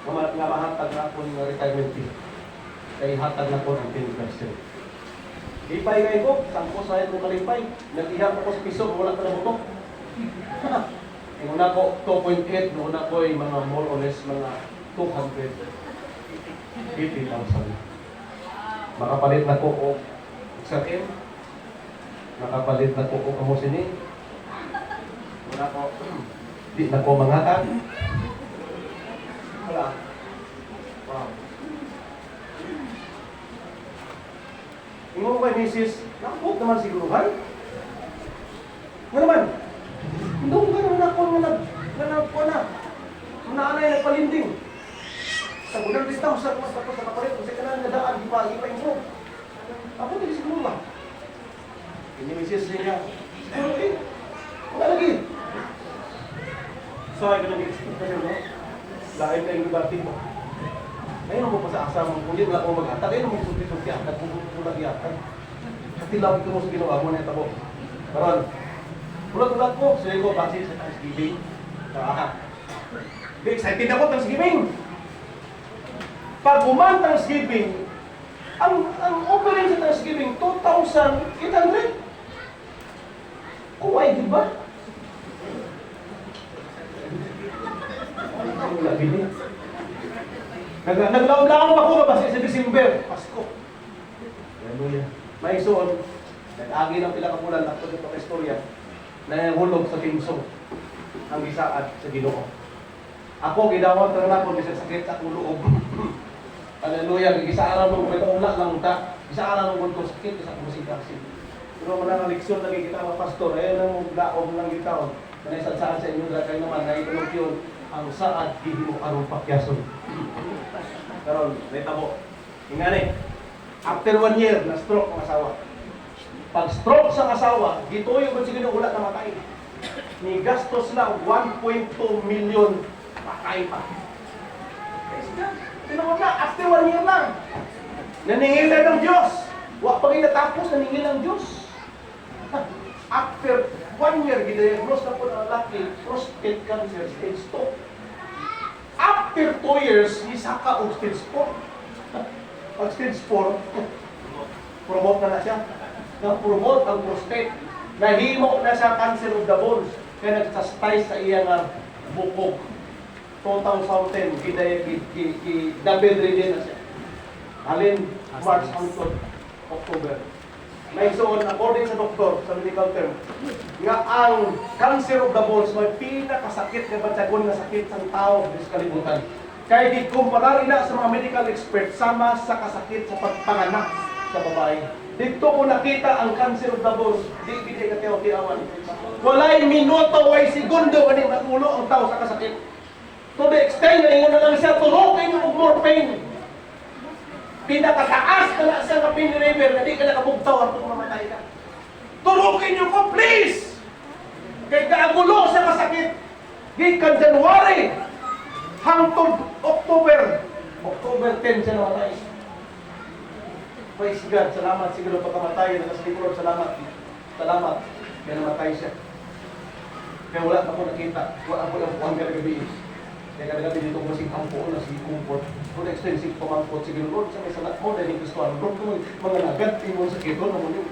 Nga mahatag na ako ng retirement fee. Kay hatag na ko ng 10%. Lipay kay ko, sangko sa ko kalipay. Nag-ihap ako sa piso, wala pa na butok. Yung una ko, 2.8, noong una ko ay mga more or less mga 200. 80,000. Makapalit na ko og XRM. Makapalit na ko og amo sini. Wala ko. Di na ko mangatag. Wala. Wow. Ingon ko kay Mrs. Nakapot naman siguro, ha? Nga naman, hindi ko naman ako nga nag, na, naanay nagpalinding. Sa 100,000 mas tapos sa kapalit, kung sa kanan nga daan, di pa, di pa improve. Ako dili siguro ba? Ini Mrs. niya, siguro eh, wala lagi. So, ay ganun expect na no? Lain kayong debate mo. Ngayon mo pa sa asa mo, kung di wala ko maghatag, ayun mo sulti-sulti atag, kung wala gihatag. Katilaw ko mo sa ginawa mo na ito ko. Karon, ulat-ulat ko, sige ko, base sa Thanksgiving. Ah, di excited ako Thanksgiving. Pag human Thanksgiving, ang offering sa Thanksgiving, 2,800. Kuway, di ba? Wala, bini. Naglaom-laom ako ba sa December, Pasko. Hallelujah. May isuon, nag-agi ng pila ka bulan, takto ito ka istorya, nahulog sa timso ang gisaad sa Ginoo. Ako gidawat na ako bisag sakit sa akong loob. Hallelujah, gisaaran mo pero wala lang ta. Gisaaran mo ko sakit sa akong kasing. Pero wala nga leksyon lagi kita mga pastor, ay nang laom lang kita. Kanay sa saan sa inyo dra kayo naman naitulog yun ang saad gihimo aron pakyason. Karon, may tabo. Ingani, after one year, na-stroke ang asawa. Pag stroke sa asawa, gituyo ko sige wala namatay. Ni gastos na 1.2 million, patay pa. Praise God. Tinuod na, after one year lang. Naningil na ng Diyos. Wa pa natapos, naningil ang Diyos. After one year, gidiagnose na po ng laki, prostate cancer stage 2. After 2 years, nisaka og stage 4. Pag stage 4, promote na na siya. Na-promote ang prostate. Nahimo na siya cancer of the bones. Kaya nagsaspay sa iya nga bukog. 2010, giday, gi, gi, gi, bedridden na siya. Halin, March hangtod October. May suon, according sa doktor, sa medical term, nga ang cancer of the bones may pinakasakit nga batyagon nga sakit sa tao sa kalibutan. Kay di kumpara na sa mga medical expert sama sa kasakit sa pagpanganak sa babae. Dito ko nakita ang cancer of the bones, di bigay ka tiyaw-tiyawan. Walay minuto, way segundo, ani magulo ang tao sa kasakit. To the extent na ingon na lang siya, turokin og morphine. Pinakataas na na siya nga pain reliever na di ka nakabugtaw at mamatay ka. Turukin niyo ko, please! Kay kaagulo sa kasakit. Gikan January hangtod October. October 10 siya namatay. Praise God. Salamat siguro pagkamatay. Nakasiguro, salamat. Salamat. Kaya namatay siya. Kaya wala na ko nakita. Wala ko yung buwan kada gabi. Kaya kada gabi dito ko si ampo na si comfort. Kung extensive pamangkot siguro, Lord, sa may salat mo, dahil gusto ang Lord, kung mga nagat, imong sakit, Lord, mo yun.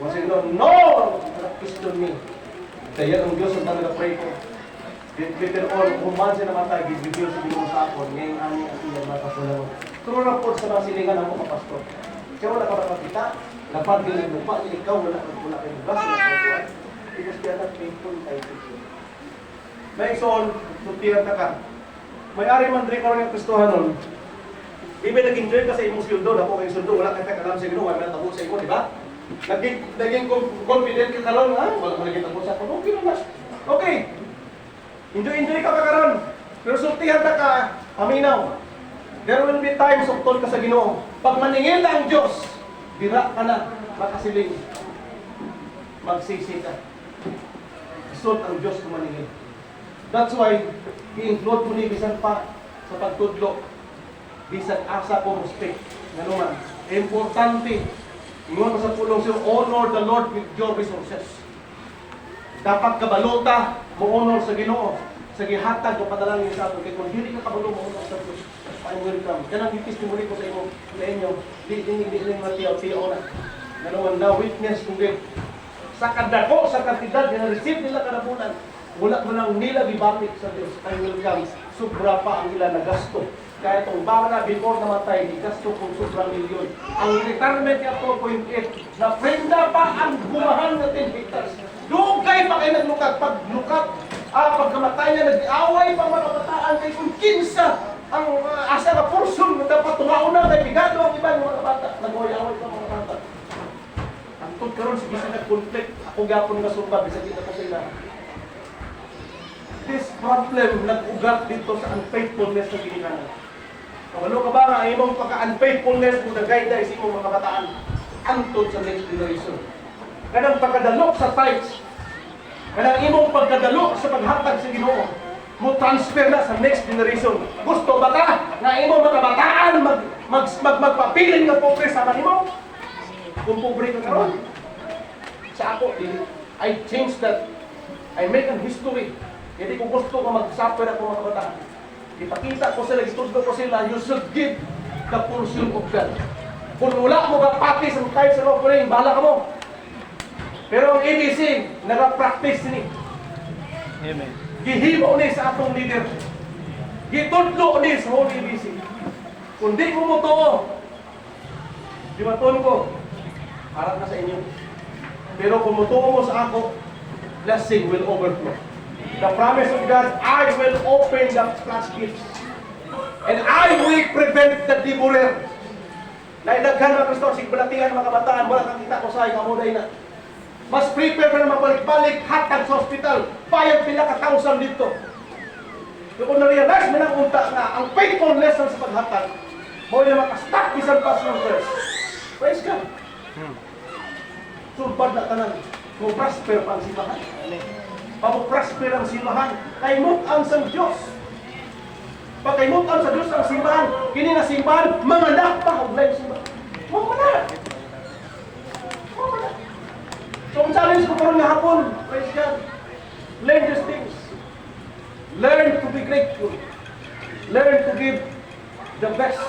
Wala siguro, no! Question me. Kaya ang Diyos ang talaga pray ko. Later on, kung man siya namatay, gi-reveal sa Ginoo sa akon, ngayon ani ang iyang makapulangon. True na po sa mga silingan ako kapastor. Kaya wala ka makakita, lapad din ang lupa, ikaw wala ka wala kayong gas, wala kang buhay. Because they are not faithful kay Jesus. May igsoon, sultihan ta ka. May ari man diri karon nga Kristohanon. Di ba nag-enjoy ka sa imong sweldo, dako kay sweldo, wala kay alam sa Ginoo, wala tabo sa imo, di ba? Naging confident ka karon, ha? Wala man lagi tabo sa ako. Okay na. Okay. Enjoy enjoy ka pa karon. Pero sultihan ta ka, paminaw. There will be times sukton ka sa Ginoo. Pag maningil na ang Diyos, dira ka na makasiling. Magsisi ka. Isot ang Diyos kung maningil. That's why, i-include mo ni bisan pa sa pagtudlo. Bisan asa ko mo speak. Nga naman, importante, ingon pa sa pulong siya, honor the Lord with your resources. Dapat kabalota, mo honor sa Ginoo. Sa gihatag o padalangin sa ato. Kaya kung dili ka kabalo mo honor sa Diyos, I will come. Kanang testimony ko sa imo, sa inyo, di di di di mga tiyaw na. Nga naman na witness kung gid sa kadako sa kantidad nga na-receive nila kada bulan, wala man lang nila gibati sa Diyos. I will come. Sobra pa ang ila nagasto. Kaya itong bana before namatay, gigasto kung sobrang milyon. Ang retirement niya 2.8. Na prenda pa ang gumahan na 10 hectares. Dugay pa kayo naglukat. Pag lukat, pagkamatay niya, nag-away pa mga kabataan kay kung kinsa ang asa nga portion nga dapat tumaon na kay bigado ang iban mga bata. Nag-away-away pa mga bata. Hangtod karon sige sila nag-conflict. Ako gapon nga sumba bisag di na ko sila. This problem nag-ugat dito sa unfaithfulness sa ginikanan. Kabalo ka ba nga ang imong pagka-unfaithfulness kung nag-guide sa imong mga kabataan antod sa next generation? Kanang pagkadalok sa tithes, kanang imong pagkadalok sa paghatag sa Ginoo, mo transfer na sa next generation. Gusto ba ka nga imong mga kabataan mag, mag, mag, magpapilin nga pobre sama nimo? Kung pobre ka karon, sa ako, dili. I change that. I make an history. Hindi ko gusto nga mag-suffer ako mga kabataan. Ipakita ko sila, gitudlo ko sila, you should give the portion of God. Kung wala mo ka pati sa tithes and offering, bahala ka mo. Pero ang ABC, nag-practice ni. Amen. Gihimo ni sa atong leader. Gitudlo ni sa whole ABC. Kung di mo mo tuo, di matuon ko, harap na sa inyo. Pero kung mutuo mo sa ako, blessing will overflow. The promise of God, "I will open the floodgates. And I will prevent the devourer." Naidaghan mga Kristo, sig balatian mga kabataan, wala kang kita ko sa imo na. Mas prepare pa na mabalik-balik, hatag sa hospital, bayad pila ka thousand dito. Yung kung na-realize mo ng unta nga, ang faithfulness sa paghatag, mo na makastop bisan pa sa curse. Praise God. Sulbad na tanan. Kung prosper pa ang simbahan. Pamo prosper ang simbahan. Kay mutan sa Diyos. Pag kay mutan sa Diyos ang simbahan, kini na simbahan, manganak pa og lain simbahan. Manganak. Manganak. So ang challenge ko karon nga hapon, praise God. Learn these things. Learn to be grateful. Learn to give the best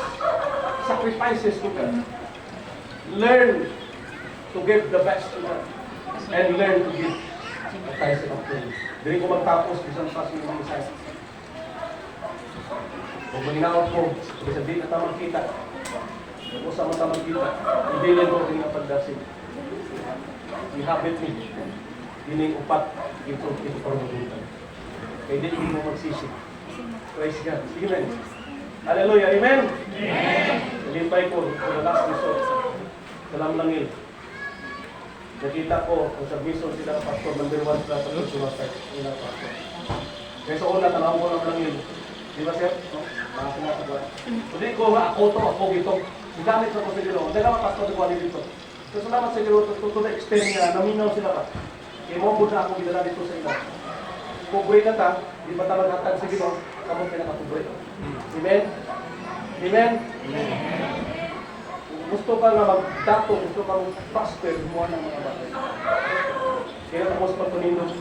sacrifices to God. Learn to give the best to God. And learn to give the tithes and offering. Dili ko magtapos bisan pa sa imong mensahe. Kung maghinaot ko, bisan di na ta magkita. Kung sa man ta magkita, ibilin ko din nga pagdasin. Ihabit ni. Dining upat, ito, ito para maguntan. Kaya di mo magsisi. Praise God. Amen. Hallelujah. Amen. Amen. Nalipay ko for the last resort. Salam langil. Nakita ko kung sa mission sila pastor, number one sila sa personal side nila pastor. Kaya sa una, tanaw ko ng langil. Di ba, sir? No? Mga sinasagot. Hindi ko nga ako to, ako gito. Gigamit sa ko sa Ginoo. Dahil naman pastor ko dito. So salamat sa Ginoo to the extent nga naminaw sila ba. Kaya mo na ako gidala dito sa ila. Pobre na ta, di ba ta maghatag sa Ginoo, kamo pinakapobre. Amen? Amen? Kung gusto ka nga magdato, gusto ka mag-prosper, gumawa ng mga bagay. Kaya tapos pagpanindot.